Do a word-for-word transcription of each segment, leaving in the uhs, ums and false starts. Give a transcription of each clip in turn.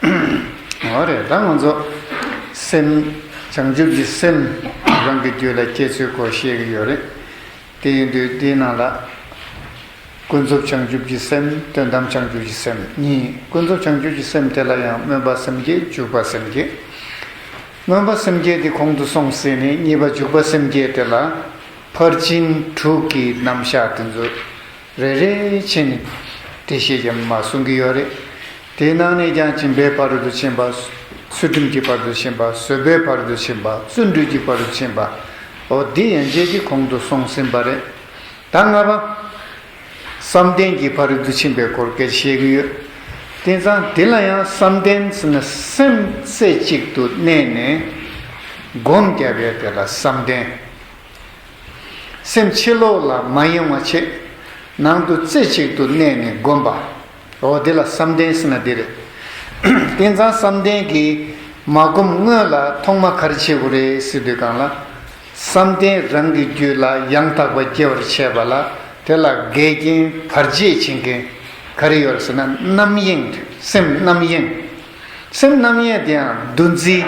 འོ་རེད། ད་ང་ཚོ་སེམས། བྱང་ཆུབ་ཀྱི་སེམས་རང་གི་རྒྱུད་ལ་སྐྱེ་ཚུལ་སྐོར་བཤད་ཀྱི་ཡོད་རེད། དེ་ཡིན་དུས་འདིའི་ནང་ལ་ཀུན་རྫོབ་བྱང་ཆུབ་ཀྱི་སེམས། དོན་དམ་བྱང་ཆུབ་ཀྱི་སེམས་གཉིས། ཀུན་རྫོབ་བྱང་ཆུབ་ཀྱི་སེམས་དེ་ལ་ཡང་སྨོན་པ་སེམས་བསྐྱེད། འཇུག་པ་སེམས་བསྐྱེད། སྨོན་པ་སེམས་བསྐྱེད་དེ་གོང་དུ་སོང་ཟིན་ནས། གཉིས་པ་འཇུག་པ་སེམས་བསྐྱེད་དེ་ལ་ཕར་ཕྱིན་དྲུག་གི་རྣམ་གཞག་དེ་ཚོ་རེ་རེ་བྱས་ནས་འགྲེལ་བཤད་རྒྱབ་མ་གསུང་གི་ཡོད་རེད། དེའི་ནང་ནས་ཀྱང་སྦྱིན་པའི་ཕ་རོལ་ཏུ་ཕྱིན་པ། ཚུལ་ཁྲིམས་ཀྱི་ཕ་རོལ་ཏུ་ཕྱིན་པ། བཟོད་པའི་ཕ་རོལ་ཏུ་ཕྱིན་པ། བརྩོན་འགྲུས་ཀྱི་ཕ་རོལ་ཏུ་ཕྱིན་པ། འོ་འདི་ཡན་ཆད་ཀྱི་གོང་དུ་སོང་ཟིན་པ་རེད། ད་ལྔ་པ། བསམ་གཏན་གྱི་ཕ་རོལ་ཏུ་ཕྱིན་པའི་སྐོར་སྐད་ཆ་བཤད་ཀྱི་ཡོད། དེང་སང་འདི་ལ་ཡང་བསམ་གཏན་ཟེར་ན་སེམས་རྩེ་གཅིག་ཏུ་གནས་ནས་སྒོམ་བརྒྱབ་ཡས་དེ་ལ་བསམ་གཏན། སེམས་ཕྱི་ལོགས་ལ་མ་ཡེངས་པ་བྱེད། ནང་དུ་རྩེ་གཅིག་ཏུ་གནས་ནས་སྒོམ་པ། འོ་དེ་ལ་བསམ་གཏན་ཟེར་ན་འདི་རེད། དེང་སང་བསམ་གཏན་གྱིས་མ་སྒོམ་སྔོན་ལ་ཐོག་མ་ག་རེ་བྱེད་དགོས་རེད་ཟེར་དུས་སྒང་ལ། བསམ་གཏན་རང་གི་རྒྱུད་ལ་ཡང་དག་པར་སྐྱེ་བར་བྱེད་པ་ལ། དེ་ལ་འགལ་རྐྱེན་བར་ཆད་བྱེད་མཁན་ག་རེ་ཡོད་རེད་ཟེར་ན། རྣམ་གཡེང་། སེམས་རྣམ་གཡེང་། སེམས་རྣམ་གཡེང་དེ་ཡང་འདུ་འཛི་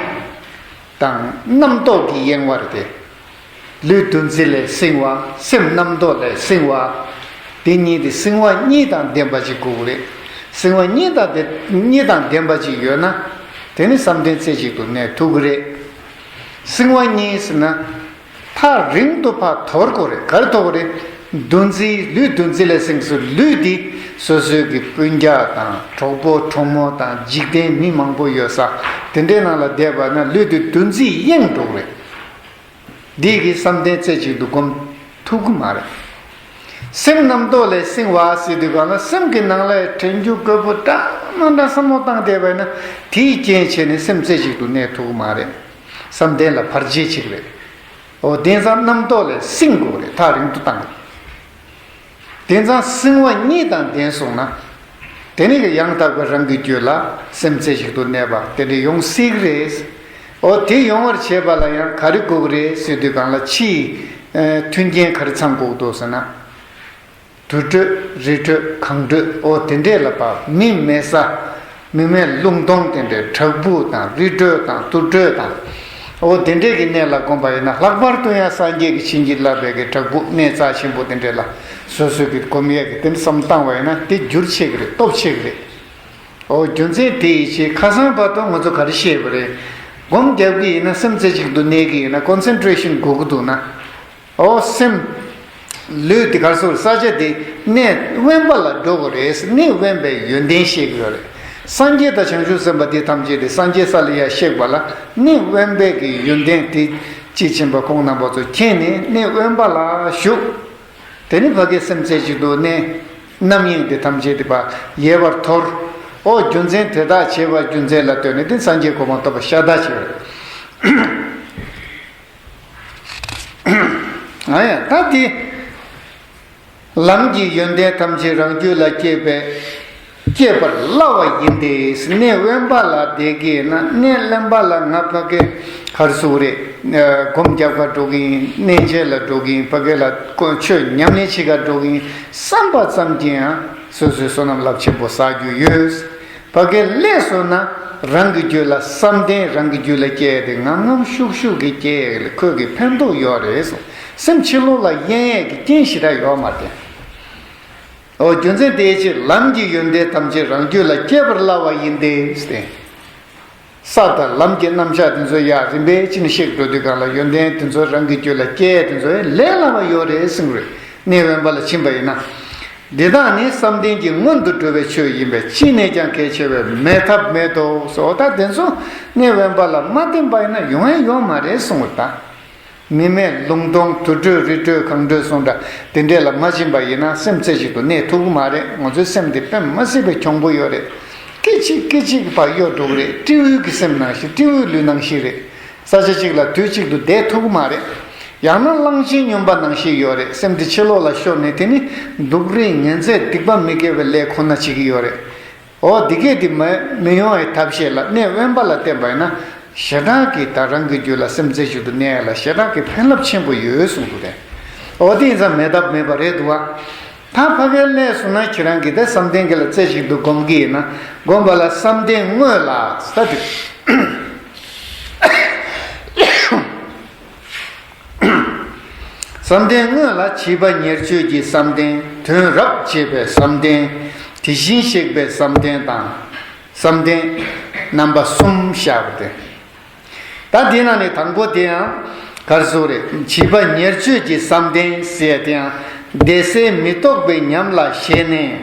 དང་རྣམ་རྟོག་གིས་གཡེང་བ་རེད་དེ། ལུས་འདུ་འཛི་ལས་བསྲིང་བ། སེམས་རྣམ་རྟོག་ལས་བསྲིང་བ། དེ་གཉིས་དེ་བསྲིང་བ་གཉིས་དང་ལྡན་པ་ཅིག་དགོས་ཀྱི་རེད། བསྲིང་བ་གཉིས་དང་དེ་གཉིས་དང་ལྡན་པ་ཅིག་ཡོད་ན། དེ་ནི་བསམ་གཏན་རྩེ་གཅིག་ཏུ་གནས་ཐུབ་ཀྱི་རེད། བསྲིང་བ་གཉིས་ཟེར་ན། ཐག་རིང་དུ་ཕར་དོར་དགོས་རེད། ག་རེ་དོར་དགོས་རེད། འདུ་འཛི། ལུས་འདུ་འཛི་ལས་བསྲིངས་སོ། ལུས་འདི་སོ་སོའི་གི་སྤུན་ཀྱག་དང་གྲོགས་པོ་གྲོགས་མོ་དང་འཇིག་རྟེན་མི་མང་པོ་ཡོད་ས་དེ་འདྲའི་ནང་ལ་བསྡད་པ་ན། ལུས་འདི་འདུ་འཛིས་གཡེང་འགྲོ་གི་རེད། འདི་གིས་བསམ་གཏན་རྩེ་གཅིག་ཏུ་སྒོམ་ཐུབ་ཀྱི་མ་རེད། སེམས་རྣམ་རྟོག་ལས་བསྲིང་བ་ཟེར་དུས་སྒང་ལ། སེམས་ཀྱི་ནང་ལ་དྲན་རྒྱུ་དགོས་པོ་འདྲ་མ་འདྲ་བསམ་བློ་བཏང་བསྡད་པ་ཡིན་ན། དེའི་རྐྱེན་བྱས་ནས་སེམས་རྩེ་གཅིག་ཏུ་གནས་ཐུབ་ཀྱི་མ་རེད། བསམ་གཏན་ལ་བར་ཆད་ཅིག་རེད། འོ་དེང་སང་རྣམ་རྟོག་ལས་བསྲིང་དགོས་རེད། ཐག་རིང་དུ་བཏང་། དེང་སང་བསྲིང་བ་གཉིས་དང་ལྡན་སོང་ན། དེ་ནི་ཡང་དག་པའི་རང་གི་རྒྱུད་ལ་སེམས་རྩེ་གཅིག་ཏུ་གནས་པ་དེ་འདྲ་ཡོང་སྲིད་ཀྱི་རེད། འོ་དེ་ཡོང་བར་བྱེད་པ་ལ་ཡང་ག་རེ་དགོས་ཀྱི་རེད་ཟེར་དུས་སྒང་ལ། ཕྱིའི་ཨ་མཐུན་རྐྱེན་ག་རེ་ཚང་དགོས་འདུག་ཟེར་ན། དུར་ཁྲོད། རི་ཁྲོད། གངས་ཁྲོད། འོ་དེ་འདྲས་ལ་ཕར། མི་མེད་ས། མི་མེད་ལུང་སྟོང་དེ་འདྲའི་བྲག་ཕུག་དང་། རི་ཁྲོད་དང་། དུར་ཁྲོད་དང་། འོ་དེ་འདྲས་ཀྱི་གནས་ལ་སྒོམ་པ་ཡིན་ན། ལྷག་པར་དུ་ཡང་སངས་རྒྱས་ཀྱིས་བྱིན་གྱིས་བརླབས་པའི་གི་བྲག་ཕུག་གནས་རྩ་ཆེན་པོ་དེ་འདྲས་ལ་སོ་སོས་ཀྱི་སྒོམ་ཡས་ཀྱི་དེ་བསམ་བཏང་བ་ཡིན་ན། དེ་འགྱུར་ཆེ་གི་རེད། སྟོབས་ཆེ་གི་རེད། འོ་རྒྱུ་མཚན་དེ་ཡི་ཕྱིར་ཁ་སང་བར་དུ་ང་ཚོ་ག་རེ་བཤད་པ་རེད། སྒོམ་རྒྱབ་ཀྱི་ཡིན་ན། སེམས་རྩེ་གཅིག་ཏུ་གནས་ཀྱི་ཡིན་ན། ཀོན་སེན་ཊྲེ་ཤན་དགོས་ཀྱི་འདུག་ན། འོ་སེམས། ལུས་དེ་ག་རེ་ཟེར། ས་ཆ་དེ་གནས་དབེན་པ་ལ་འགྲོ་དགོས་རེད། གནས་དབེན་པའི་ཡོན་ཏན་བཤད་ཀྱི་ཡོད་རེད། སངས་རྒྱས་དང་བྱང་ཆུབ་སེམས་དཔའ་འདི་ཐམས་ཅད་དེ་སངས་རྒྱས་ས་ལ་ཡར་གཤེགས་པ་ལ། གནས་དབེན་པའི་གི་ཡོན་ཏན་དེ་དཔྱིས་ཕྱིན་པ་ཁོང་རྣམ་པ་ཚོ་མཁྱེན་ནས་གནས་དབེན་པ་ལ་བཞུགས། དེ་ནི་ཕ་གིའི་སེམས་རྩེ་གཅིག་ཏུ་གནས། རྣམ་གཡེང་དེ་ཐམས་ཅད་དེ་ཕར་ཡལ་བར་དོར། འོ་རྒྱུ་མཚན་དེ་དག་བྱས་པ་རྒྱུ་མཚན་ལ་ལྟོས་ནས་དེ་སངས་རྒྱས་གོ་འཕང་ཐོབ་པ་ཤ་སྟག་ཆེ་བ་རེད། ཨ་ཡ། ད་དེ་ལམ་གྱི་ཡོན་ཏན་ཐམས་ཅད་རང་རྒྱུད་ལ་སྐྱེས་པས་སྐྱེད་པར་སླ་བ་ཡིན་ཏེ། གནས་དབེན་པ་ལ་བསྡད་ཀྱི་ཡིན་ན། གནས་དབེན་པ་ལ་ང་ཕ་གི་ག་རེ་ཟེར་དགོས་རེད། སྒོམ་རྒྱབ་ག་འགྲོ་གི་ཡིན། གནས་མཇལ་ལ་འགྲོ་གི་ཡིན། ཕ་གི་ལ་ཆོས་ཉམས་ལེན་བྱེད་ག་འགྲོ་གི་ཡིན་བསམ་པ་ཙམ་གྱིས་ཡང་སོ་སོའི་བསོད་ནམས་རླབས་ཆེན་པོ་བསགས་རྒྱུ་ཡོད། ཕ་གི་སླེབས་སོང་ན་རང་གི་རྒྱུད་ལ་བསམ་གཏན་རང་གི་རྒྱུད་ལ་སྐྱེ་ཡས་དེ་ངམ་ངམ་ཤུགས་ཤུགས་ཀྱིས་སྐྱེ་ཡས་ལ་ཁོས་ཀྱི་ཕན་ཐོགས་ཡོད་རེད་གསུངས། སེམས་ཕྱི་ལོགས་ལ་གཡེང་ཡས་ཀྱི་རྐྱེན་ཞེ་དྲག་ཡོད་མ་རེད། འོ་རྒྱུ་མཚན་དེའི་ཕྱིར་ལམ་གྱི་ཡོན་ཏན་ཐམས་ཅད་རང་རྒྱུད་ལ་སྐྱེད་པར་སླ་བ་ཡིན་ཏེ། ས་དང་ལམ་གྱི་རྣམ་གཞག་དེ་ཚོ་ཡར་རིམ་པས་ཕྱིན་ཤེས་འགྲོ་དུས་སྒང་ལ། ཡོན་ཏན་དེ་ཚོ་རང་གི་རྒྱུད་ལ་སྐྱེ་དེ་ཚོ་ལས་སླ་བ་ཡོད་རེད་གསུངས་རེད། གནས་དབེན་པ་ལ་ཕྱིན་པ་ཡིན་ན། འདི་དག་ནི་བསམ་གཏན་གྱི་སྔོན་དུ་འགྲོ་བའི་ཆོས་ཡིན་པས། ཕྱིས་ནས་ཀྱང་གལ་ཆེ་བས་མེད་ཐབས་མེད་དོ་ཟེར། འོ་ད་དེ་ཚོ་གནས་དབེན་པ་ལ་མ་བརྟེན་པ་ཡིན་ན་ཡོང་ཡ་ཡོད་མ་རེད་གསུངས་རེད་ད། མི་མེད་ལུང་སྟོང་། དུར་ཁྲོད། རི་ཁྲོད། གངས་ཁྲོད་སོགས་འདྲ་དེ་འདྲས་ལ་མ་ཕྱིན་པ་ཡིན་ན་སེམས་རྩེ་གཅིག་ཏུ་གནས་ཐུབ་ཀྱི་མ་རེད། ང་ཚོའི་སེམས་འདི་དཔེ་མ་སྲིད་པའི་གྱོང་པོ་ཡོད་རེད། སྐད་ཅིག་སྐད་ཅིག་ཕར་གཡོ་འགྲོ་གི་རེད། སྤྲེའུའི་གི་སེམས་ནང་བཞིན། སྤྲེའུའི་ལུས་ནང་བཞིན་རེད། ས་ཆ་གཅིག་ལ་དུས་གཅིག་ཏུ་བསྡད་ཐུབ་ཀྱི་མ་རེད། ཡང་ན་གླང་ཆེན་སྨྱོན་པ་ནང་བཞིན་ཡོད་རེད། སེམས་འདི་ཕྱི་ལོགས་ལ་ཤོར་ནས་དེ་ནི་སྡུག་རུས་ངན་ཚད་སྡིག་པ་མི་དགེ་བའི་ལས་ཁོ་ན་བྱེད་ཀྱི་ཡོད་རེད། འོ་འདི་སྐད་དེ་མ་མི་ཡོང་བའི་ཐབས་ཤེས་ལ་གནས་དབེན་པ་ལ་བརྟེན་པ་ཡིན་ན། ཞེ་དྲག་གི་ད་རང་གི་རྒྱུད་ལ་སེམས་རྩེ་གཅིག་ཏུ་གནས་ཡ་ལ་ཞེ་དྲག་གི་ཕན་རླབས་ཆེན་པོ་ཡོད་གསུངས་འདུག་སྟེ། འོ་དེ་ཡིན་ཙང་མེད་ཐབས་མེད་པ་རེད་འདུག་བ། ད་ཕ་གིར་སླེབས་སོང་ན་ཁྱེད་རང་གིས་ད་བསམ་གཏན་གྱི་ལ་རྩེ་གཅིག་ཏུ་སྒོམ་གྱི་ཡིན་ན། སྒོམ་པ་ལ་བསམ་གཏན་དངོས་ལ་ས་དེ། བསམ་གཏན་དངོས་ལ་བྱིས་པ་ཉེར་སྤྱོད་ཀྱི་བསམ་གཏན། དོན་རབ་བྱེད་པའི་བསམ་གཏན། དེ་བཞིན་གཤེགས་པའི་བསམ་གཏན་དང་། བསམ་གཏན་རྣམ་པ་གསུམ་བཞག་པ་སྟེ། ད་འདི་ནང་ནས་དང་པོ་དེ་ཡང་ག་རེ་ཟེར་རེད། བྱིས་པ་ཉེར་སྤྱོད་ཀྱི་བསམ་གཏན་ཟེར་དེ་ཡང་བདེ་གསལ་མི་རྟོག་པའི་ཉམས་ལ་ཞེན་ནས།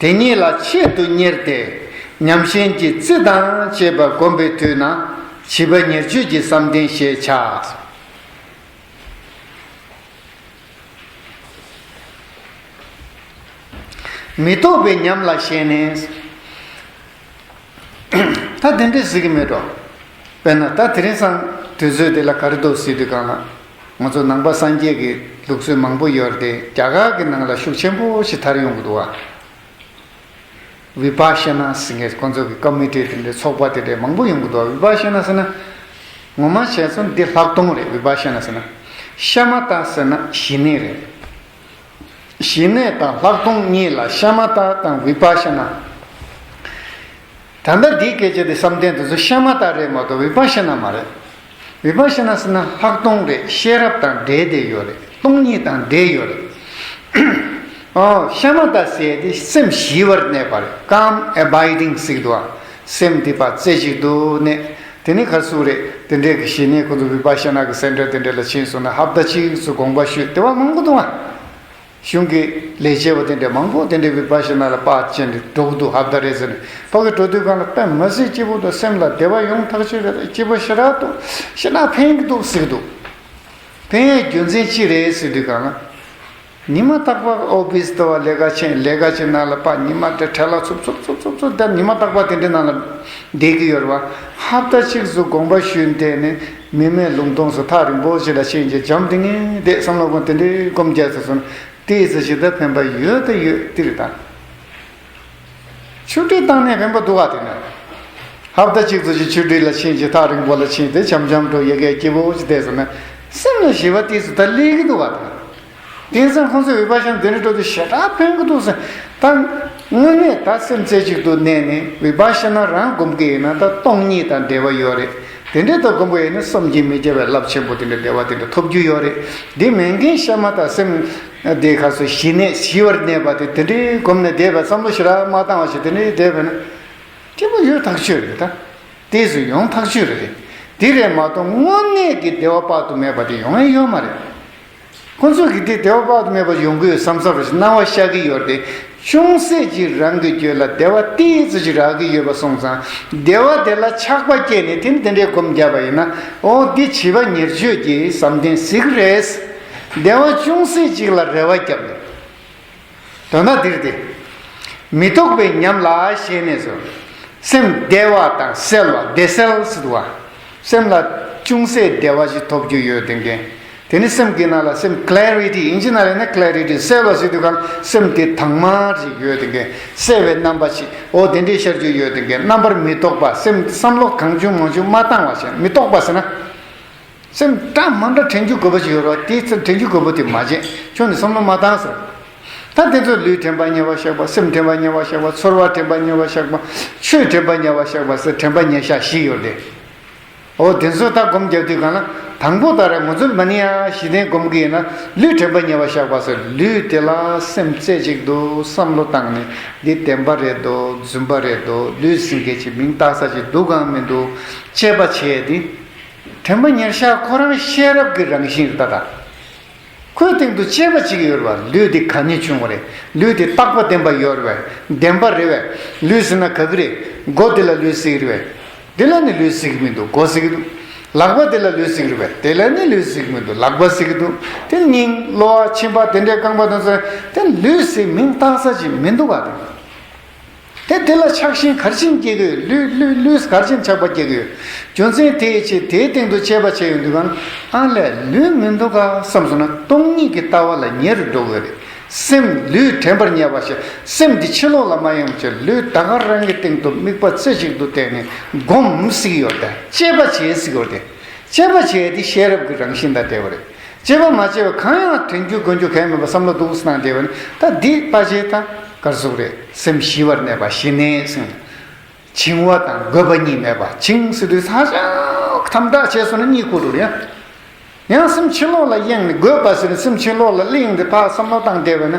དེ་ཉིད་ལ་ཆེད་དུ་གཉེར་ཏེ་ཉམས་ཞེན་གྱི་རྩི་དང་བཅས་པ་བསྒོམ་པའི་དུས་ན་བྱིས་པ་ཉེར་སྤྱོད་ཀྱི་བསམ་གཏན་ཞེས་བྱ། མི་རྟོག་པའི་ཉམས་ལ་ཞེན་ནས། ད་དེ་འདྲས་ཟེར་གྱི་མེད་འགྲོ། དཔེར་ན་ད་དེ་རིང་སང་དུས་ཚོད་འདི་ལ་ག་རེ་འདུག་ཟེར་དུས་སྒང་ལ། ང་ཚོ་ནང་པ་སངས་རྒྱས་ཀྱི་ལུགས་སྲོལ་མང་པོ་ཡོད་རེད་དེ། རྒྱ་གར་གྱི་ནང་ལ་ཤུགས་ཆེན་པོ་ཞིག་དར་ཡོང་གི་འདུག་བ། བི་པ་ཤ་ན་ཟེར་མཁན་ཁོང་ཚོ་གི་ཀོ་མི་ཊི་དེ་འདྲའི་ཚོགས་པ་དེ་འདྲའི་མང་པོ་ཡོང་གི་འདུག་བ། བི་པ་ཤ་ན་ཟེར་ན། ངོ་མ་བྱས་ཙང་འདི་ལྷག་མཐོང་རེད། བི་པ་ཤ་ན་ཟེར་ན། ཤ་མ་ཏ་ཟེར་ན་ཞི་གནས་རེད། ཞི་གནས་དང་ལྷག་མཐོང་གཉིས་ལ་ཤ་མ་ཏ་དང་བི་པ་ཤ་ན། ད་ལྟ་འདིའི་སྐད་ཆ་དེ་བསམ་གཏན་དེ་ཚོ་ཤ་མ་ཏ་རེད་མ་གཏོགས་བི་པ་ཤ་ན་མ་རེད། བི་པ་ཤ་ན་ཟེར་ན་ལྷག་མཐོང་རེད། ཤེས་རབ་དང་འབྲེལ་བསྡད་ཡོད་རེད། སྟོང་ཉིད་དང་འབྲེལ་ཡོད་རེད། ཨོ། ཤ་མ་ཏ་ཟེར་དེ་སེམས་ཞི་བར་གནས་པ་རེད། Calm abiding ཟེར་གྱི་འདུག་བ། སེམས་དེ་ཕར་རྩེ་གཅིག་ཏུ་གནས། དེ་ནི་ག་རེ་ཟེར་རེད། དེ་འདྲའི་གི་ཞི་གནས་ཁོ་ཚོ་བི་པ་ཤ་ན་གི་སེན་ཊར་དེ་འདྲ་ལ་ཕྱིན་སོང་ན་ཧབ་ཏ་གཅིག་ཙམ་དགོངས་པ་ཞུས་དེ་བ་མང་པོ་འདུག་བ། གཞུང་གི་ལས་བྱེད་པ་དེ་འདྲ་མང་པོ་དེ་འདྲའི་བི་པ་ཤ་ན་ལ་པར་བྱས་ནས་འགྲོ་གི་འདུག་ཧབ་ཏ་རེ་ཟེར་ནས། ཕ་གི་འགྲོ་དུས་སྒང་ལ་དཔེ་མི་སྲིད་སྐྱིད་པོ་འདུག་སེམས་ལ་བདེ་བ་ཡོང་ཐག་ཆོད་རེད། སྐྱིད་པོ་ཞེ་དྲག་འདུག་ཞེ་དྲག་ཕན་གི་འདུག་ཟེར་གི་འདུག་ཕན་ཡས་རྒྱུ་མཚན་ཅི་རེད་ཟེར་དུས་སྒང་ལ། ཉི་མ་རྟག་པར་ཨོ་ཕི་སི་ལྟ་བ་ལས་ཀ་བྱེད་ལས་ཀ་བྱེད་ནང་ལ་པར་ཉི་མ་དེ་བྲེལ་ལ་འཚུབ་འཚུབ་འཚུབ་འཚུབ་འཚུབ་དེ་ཉི་མ་རྟག་པར་དེ་འདྲའི་ནང་ལ་བསྡད་ཀྱི་ཡོད་རེད་བ། ཧབ་ཏ་གཅིག་ཙམ་དགོངས་པ་ཞུས་བསྡད་ནས་མི་མེད་ལུང་སྟོང་སུ་ཐག་རིང་པོ་ཞིག་ལ་ཕྱིན་རྗེས་འཇམ་ཐིང་ངེ་བསྡད་བསམ་བློ་སྒོམ་དེ་འདྲའི་སྒོམ་རྒྱག་ཚར་སོང་། དེའི་ཚེ་ཞིག་ད་ཕན་པ་ཡོད་ད་ཡོད་དེ་རེད་ད། ཆུ་དྲི་བཏང་ནས་ཕན་པ་འདུག་ག་དེ་ནས། ཧབ་ཏ་གཅིག་ཙམ་ཞིག་ཆུ་དྲི་ལ་ཕྱིན་ཅིག་ཐག་རིང་པོ་ལ་ཕྱིན་ཏེ་འཇམ་འཇམ་འགྲོ་ཡ་གའི་སྐྱིད་པོ་ཞིག་བསྡད་སོང་ན། སེམས་ལ་ཞི་བ་དེ་ཚོ་ད་སླེབས་ཀྱི་འདུག་ག་དེ། དེང་སང་ཁོང་ཚོས་བི་པ་ཤ་ན་འདི་འདྲ་འགྲོ་དུས་ཞེ་དྲག་ཕན་གྱི་འདུག་ཟེར། ད་དངོས་གནས་ད་སེམས་རྩེ་གཅིག་ཏུ་གནས་ནས་བི་པ་ཤ་ན་རང་སྒོམ་གྱི་ཡིན་ན་ད་སྟོང་ཉིད་དང་འབྲེལ་བ་ཡོད་རེད། དེ་འདྲའི་ཐོག་སྒོམ་པ་ཡིན་ན་བསམ་གྱིས་མི་ཁྱབ་པའི་རླབས་ཆེན་པོ་དེ་འདྲ་བདེ་བ་དེ་འདྲ་ཐོབ་རྒྱུ་ཡོད་རེད། འདི་མེད་མཁན་ཤ་མ་ཏ་སེམས་དེ་ག་ཚོད་ཞི་གནས་ཞི་བར་གནས་པ་དེ་དེ་འདྲའི་སྒོམ་ནས་བསྡད་པའི་བསམ་བློ་ཞེ་དྲག་མ་བཏང་བ་ཞིག་དེ་འདྲའི་བསྡད་པས་ན་སྐྱིད་པོ་ཡོད་ཐག་ཆོད་རེད་ད། དེ་ཚོ་ཡོང་ཐག་ཆོད་རེད། དེ་རེད་མ་གཏོགས་དངོས་གནས་ཀྱི་བདེ་བ་དཔག་ཏུ་མེད་པ་དེ་ཡོང་ཡ་ཡོད་མ་རེད། ཁོ་ཚོས་གི་དེ་བདེ་བ་དཔག་ཏུ་མེད་པ་ཡོང་གི་ཡོད་བསམ་བསམ་རེ་ཞིག་སྣང་བ་ཤར་གི་ཡོད་རེད་དེ། ཅུང་ཟད་ཅིག་རང་གི་རྒྱུད་ལ་བདེ་བ་ཏོག་ཙམ་ཅིག་རག་གི་ཡོད་པ་སོང་ཙང་། བདེ་བ་དེ་ལ་ཆགས་པ་སྐྱེས་ནས་དེ་ནི་དེ་འདྲའི་སྒོམ་བརྒྱབ་པ་ཡིན་ན། འོ་འདི་བྱིས་པ་ཉེར་སྤྱོད་ཀྱི་བསམ་གཏན་ཟིག་རེད། བདེ་བ་ཅུང་ཟད་ཅིག་ལ་རེ་བ་བརྒྱབ་ནས། དོན་དག་འདིར་ཏེ། མི་རྟོག་པའི་ཉམས་ལ་ཞེན་ནས་སོ། སེམས་བདེ་བ་དང་གསལ་བ་བདེ་གསལ་ཟེར་བ། སེམས་ལ་ཅུང་ཟད་བདེ་བ་ཞིག་ཐོབ་རྒྱུ་ཡོད་དེ་འགན། དེ་ནི་སེམས་ཀྱི་ནང་ལ་སེམས་ཀླེ་རི་ཊི་ཨིན་ཇི་ནང་ལ་ན་ཀླེ་རི་ཊི་གསལ་བ་ཟེར་དུས་གང་སེམས་དེ་དྭངས་མ་ཞིག་ཡོད་དེ་འགན། གསལ་བའི་རྣམ་པ་ཞིག་འོ་དེ་འདྲའི་ཤར་རྒྱུ་ཡོད་དེ་འགན། རྣམ་པར་མི་རྟོག་པ་སེམས་བསམ་བློ་གང་བྱུང་མང་བྱུང་མ་བཏང་བ་ཞིག་མི་རྟོག་པ་ཟེར་ན། སེམས་འདྲ་མ་འདྲ་དྲན་རྒྱུ་དགོས་པ་ཞིག་ཡོད་རེད་བ། དེ་ཚོ་དྲན་རྒྱུ་དགོས་པ་དེ་མ་བྱས་ཁྱོད་ནི་བསམ་བློ་མ་བཏང་ཟེར། ད་དེ་ཚོ་ལུས་དྲན་པ་ཉེ་བར་བཞག་པ། སེམས་དྲན་པ་ཉེ་བར་བཞག་པ། ཚོར་བ་དྲན་པ་ཉེ་བར་བཞག་པ། ཆོས་དྲན་པ་ཉེ་བར་བཞག་པ་ཟེར་དྲན་པ་ཉེར་བཞག་བཞི་ཡོད་དེ། འོ་དེ་ཚོ་ད་སྒོམ་རྒྱབ་དུས་གང་ལ་དང་པོ་ད་རེ་ང་ཚོ་མ་ནི་ཡ་ཞི་གནས་སྒོམ་གི་ཡིན་ན་ལུས་དྲན་པ་ཉེ་བར་བཞག་པ་ཟེར། ལུས་དེ་ལ་སེམས་རྩེ་གཅིག་ཏུ་བསམ་བློ་བཏང་ནས་འདི་བདེན་པ་རེད་དོ་རྫུན་པ་རེད་དོ་ལུས་ཟིན་མཁན་ཅིག་མིང་བཏགས་ས་ཅིག་འདུག་གམ་མི་འདུག་དཔྱད་པ་བྱས་ཏེ། དྲན་པ་ཉེར་བཞག་ཁོ་རང་ཤེས་རབ་ཀྱི་རང་བཞིན་རེད་ད། ད་ཁོའི་སྟེང་དུ་དཔྱད་པ་བྱེད་ཀྱི་ཡོད་རེད་བ། ལུས་འདི་ག་ནས་བྱུང་བ་རེད། ལུས་འདི་རྟག་པ་བརྟན་པ་ཡོད་རེད་བས། བདེན་པ་རེད་བས། ལུས་ཟེར་ན་ག་གི་རེད། མགོ་འདི་ལ་ལུས་ཟེར་གྱི་རེད་བས། འདི་ལ་ནི་ལུས་ཟེར་གྱི་མི་འདུག་མགོ་ཟེར་གྱི་འདུག་ལག་པ་འདི་ལ་ལུས་ཟེར་གྱི་རེད་བས། དེ་ལ་ནི་ལུས་ཟེར་གྱི་མི་འདུག་ལག་པ་ཟེར་གྱི་འདུག་དེ་སྙིང་གློ་བ་མཆིན་པ་དེ་འདྲའི་རྐང་པ་དང་སོགས་དེ་ལུས་ཟེར་མིང་བཏགས་ས་ཅིག་མི་འདུག་ག་དེ། དེ་དེ་ལ་ཆགས་ཞེན་ག་རེ་བྱས་སྐྱེ་གི་ཡོད། ལུས་ལུས་ལུས་ག་རེ་བྱས་ཆགས་པ་སྐྱེ་གི་ཡོད། རྒྱུ་མཚན་དེའི་ཕྱིར་དེའི་སྟེང་དུ་དཔྱད་པ་བྱས་ཡོང་དུས་གང་ཨ་ལས་ལུས་མི་འདུག་ག་བསམ་སོང་ན་སྟོང་ཉིད་ཀྱི་ལྟ་བ་ལ་ཉེ་རུ་འགྲོ་གི་ཡོད་རེད། སེམས་ལུས་དྲན་པར་ཉེ་བ་ཞེས་སེམས་འདི་ཕྱི་ལོགས་ལ་མ་ཡེངས་པ་བྱས་ལུས་ད་ག་རང་གི་སྟེང་དུ་དམིགས་པ་རྩེ་གཅིག་ཏུ་བསྟན་ནས་སྒོམ་ཟེར་གྱི་ཡོད་དེ། དཔྱད་པ་བྱེད་ཟེར་གྱི་ཡོད་དེ། དཔྱད་པ་བྱས་དེ་ཤེས་རབ་ཀྱི་རང་བཞིན་དང་འབྲེལ་བ་རེད། སྐྱེས་པ་མ་སྐྱེས་པ་གང་ཡང་དྲན་རྒྱུ་གོན་རྒྱུ་གང་ཡང་མེད་པ་བསམ་བློ་འདུག་སྣང་བསྡད་པ་ནི། ད་འདི་ཕལ་ཆེར་ད་ག་རེ་ཟེར་དགོས་རེད། སེམས་ཞི་བར་གནས་པ་ཞི་གནས་ཟེར། བྱིང་བ་དང་རྒོད་པ་གཉིས་མེད་པ། བྱིང་ཟེར་དུས་ཧ་ཅང་དམ་དྲག་བྱས་སོང་ན་གཉིད་ཁུག་འགྲོ་ཡ། ཡང་སེམས་ཕྱི་ལོགས་ལ་གཡེངས་ནས། རྒོད་པ་ཟེར་ནས་སེམས་ཕྱི་ལོགས་ལ་གླེང་སྟེ་ཕར་བསམ་བློ་བཏང་བསྡད་པ་ན་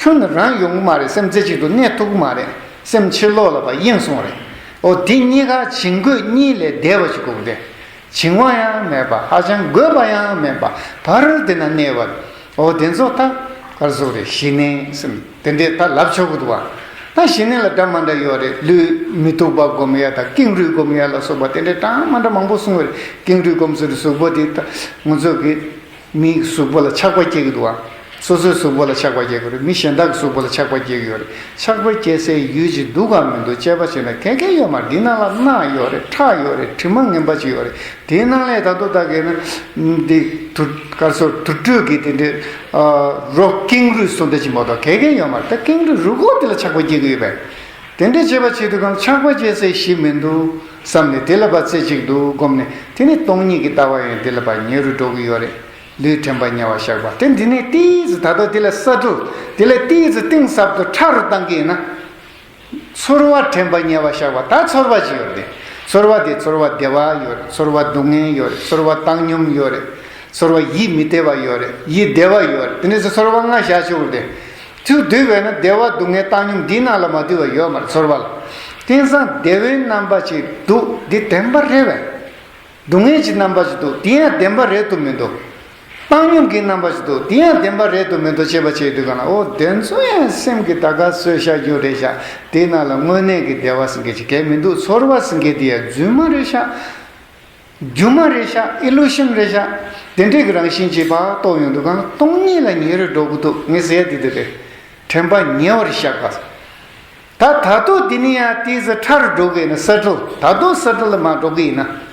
ཁྱོན་ནས་རང་ཡོང་གི་མ་རེད། སེམས་རྩེ་གཅིག་ཏུ་གནས་ཐུབ་ཀྱི་མ་རེད། སེམས་ཕྱི་ལོགས་ལ་ཕར་གཡེངས་སོང་རེད། འོ་དེ་གཉིས་ཀ་བྱིང་རྒོད་གཉིས་ལས་འདས་པ་ཞིག་དགོས་ཀྱི་རེད། བྱིང་བ་ཡང་མེད་པ། ཧ་ཅང་རྒོད་པ་ཡང་མེད་པ། བར་དེ་ན་གནས་པ། འོ་དེ་ཚོ་ད་ག་རེ་ཟེར་དགོས་རེད། ཞི་གནས་ཟེར་དེ་འདྲས་ད་ལབ་ཆོག་གི་འདུག་བ། ད་ཞི་གནས་ལ་འདྲ་མ་འདྲ་ཡོད་རེད། ལུས་མི་སྡུག་པ་སྒོམ་ཡ་དང་ཀེང་རུས་སྒོམ་ཡ་ལ་སོགས་པ་དེ་འདྲས་གྲངས་མ་འདྲ་མང་པོ་གསུངས་པ་རེད། ཀེང་རུས་སྒོམ་ཟེར་དུས་གཟུགས་པོ་དེ་ད་ང་ཚོ་གི་མིའི་གཟུགས་པོ་ལ་ཆགས་པ་སྐྱེ་གི་འདུག་བ། སོ་སོའི་གཟུགས་པོ་ལ་ཆགས་པ་སྐྱེ་གི་རེད། མི་གཞན་དག་གི་གཟུགས་པོ་ལ་ཆགས་པ་སྐྱེ་གི་ཡོད་རེད། ཆགས་པ་སྐྱེ་སའི་ཡུལ་ཅིག་འདུག་གམ་མི་འདུག་དཔྱད་པ་བྱས་ན་ག་གེ་ཡོད་མ་རེད། འདི་ནང་ལ་རྣག་ཡོད་རེད། ཁྲག་ཡོད་རེད། དྲི་མ་ངན་པ་ཅིག་ཡོད་རེད། དེའི་ནང་ལས་ད་དུང་ད་གེ་ན་འདི་དུ་ག་རེ་ཟེར། དུར་ཁྲོད་ཀྱི་དེ་འདྲའི་ཨ་རོ་ཀེང་རུས་སུ་འདྲ་ཅིག་མ་གཏོགས་ག་གེ་ཡོད་མ་རེད། ད་ཀེང་རུས་རུས་ཁོག་དེ་ལ་ཆགས་པ་སྐྱེ་གི་ཡོད་པས། དེ་འདྲའི་དཔྱད་པ་བྱེད་དུས་གང་ཆགས་པ་སྐྱེ་སའི་གཞི་མི་འདུག་བསམ་ནས་དེ་ལ་ཕར་རྩེ་གཅིག་ཏུ་བསྒོམས་ནས། དེ་ནས་སྟོང་ཉིད་ཀྱི་ལྟ་བ་ཡང་དེ་ལ་ཕར་ཉེ་རུ་འགྲོ་གི་ཡོད་རེད། ལུས་དྲན་པ་ཉེ་བར་བཞག་པ་དེ། འདི་ནས་ཏིས་ཙི་ད་དུང་དེ་ལ་ས་འགྲོ། དེ་ལ་ཏིས་ཙི་གཏིང་ཟབ་ཏུ་ཕྲ་རུ་བཏང་གི་ཡིན་ན། ཚོར་བ་དྲན་པ་ཉེ་བར་བཞག་པ། ད་ཚོར་བ་ཅིག་ཡོད་རེད། ཚོར་བ་དེ་ཚོར་བ་བདེ་བ་ཡོད་རེད། ཚོར་བ་སྡུག་བསྔལ་ཡོད་རེད། ཚོར་བ་བཏང་སྙོམས་ཡོད་རེད། ཚོར་བ་ཡིད་མི་བདེ་བ་ཡོད་རེད། ཡིད་བདེ་བ་ཡོད་རེད། དེ་འདྲ་ཚོ་ཚོར་བ་ལྔ་བཞག་ཆོག་གི་རེད། ཚུར་བསྡུས་པས་ན་བདེ་བ་སྡུག་བསྔལ་བཏང་སྙོམས་འདིའི་ནང་ལ་མ་བསྡུས་པ་ཡོད་མ་རེད། ཚོར་བ་ལ། དེང་སང་བདེ་བའི་རྣམ་པ་ཅིག་འདུག་འདི་བདེན་པ་རེད་པས། སྡུག་བསྔལ་གྱི་རྣམ་པ་ཞིག་འདུག་དེ་ཡང་བདེན་པ་རེད་དུ་མི་འདུག་བཏང་སྙོམས་ཀྱི་རྣམ་པ་ཞིག་འདུག་དེ་ཡང་བདེན་པ་རེད་དུ་མི་འདུག་དཔྱད་པ་བྱེད་དུས་གང་ལ། འོ་དེ་ཚོ་ཡང་སེམས་ཀྱིས་ད་ག་བཟོས་བཞག་རྒྱུ་རེད་ཤག་དེའི་ནང་ལ་དངོས་གནས་ཀྱི་བདེ་བ་ཟེར་མཁན་ཅིག་གང་ཡང་མི་འདུག་ཚོར་བ་ཟེར་མཁན་དེ་ཡང་རྫུན་མ་རེད་ཤག་སྒྱུ་མ་རེད་ཤག་ཨི་ལུ་ཤན་རེད་ཤག་དེ་འདྲའི་གི་རང་བཞིན་གྱིས་ཕར་རྟོགས་ཡོང་དུས་གང་ལ་སྟོང་ཉིད་ལ་ཉེ་རུ་འགྲོ་གི་འདུག་ངས་ཟེར་ཡ་དེ་དེ་རེད། དྲན་པ་ཉེ་བར་བཞག་པ། ད་ད་དུང་དེ་ནས་ཡང་ཏིས་ཙི་ཕྲ་རུ་འགྲོ་གི་ཡིན་ན་ས་འགྲོ། ད་དུང་ས་འགྲོ་ལ་མར་འགྲོ་གི་ཡིན་ན།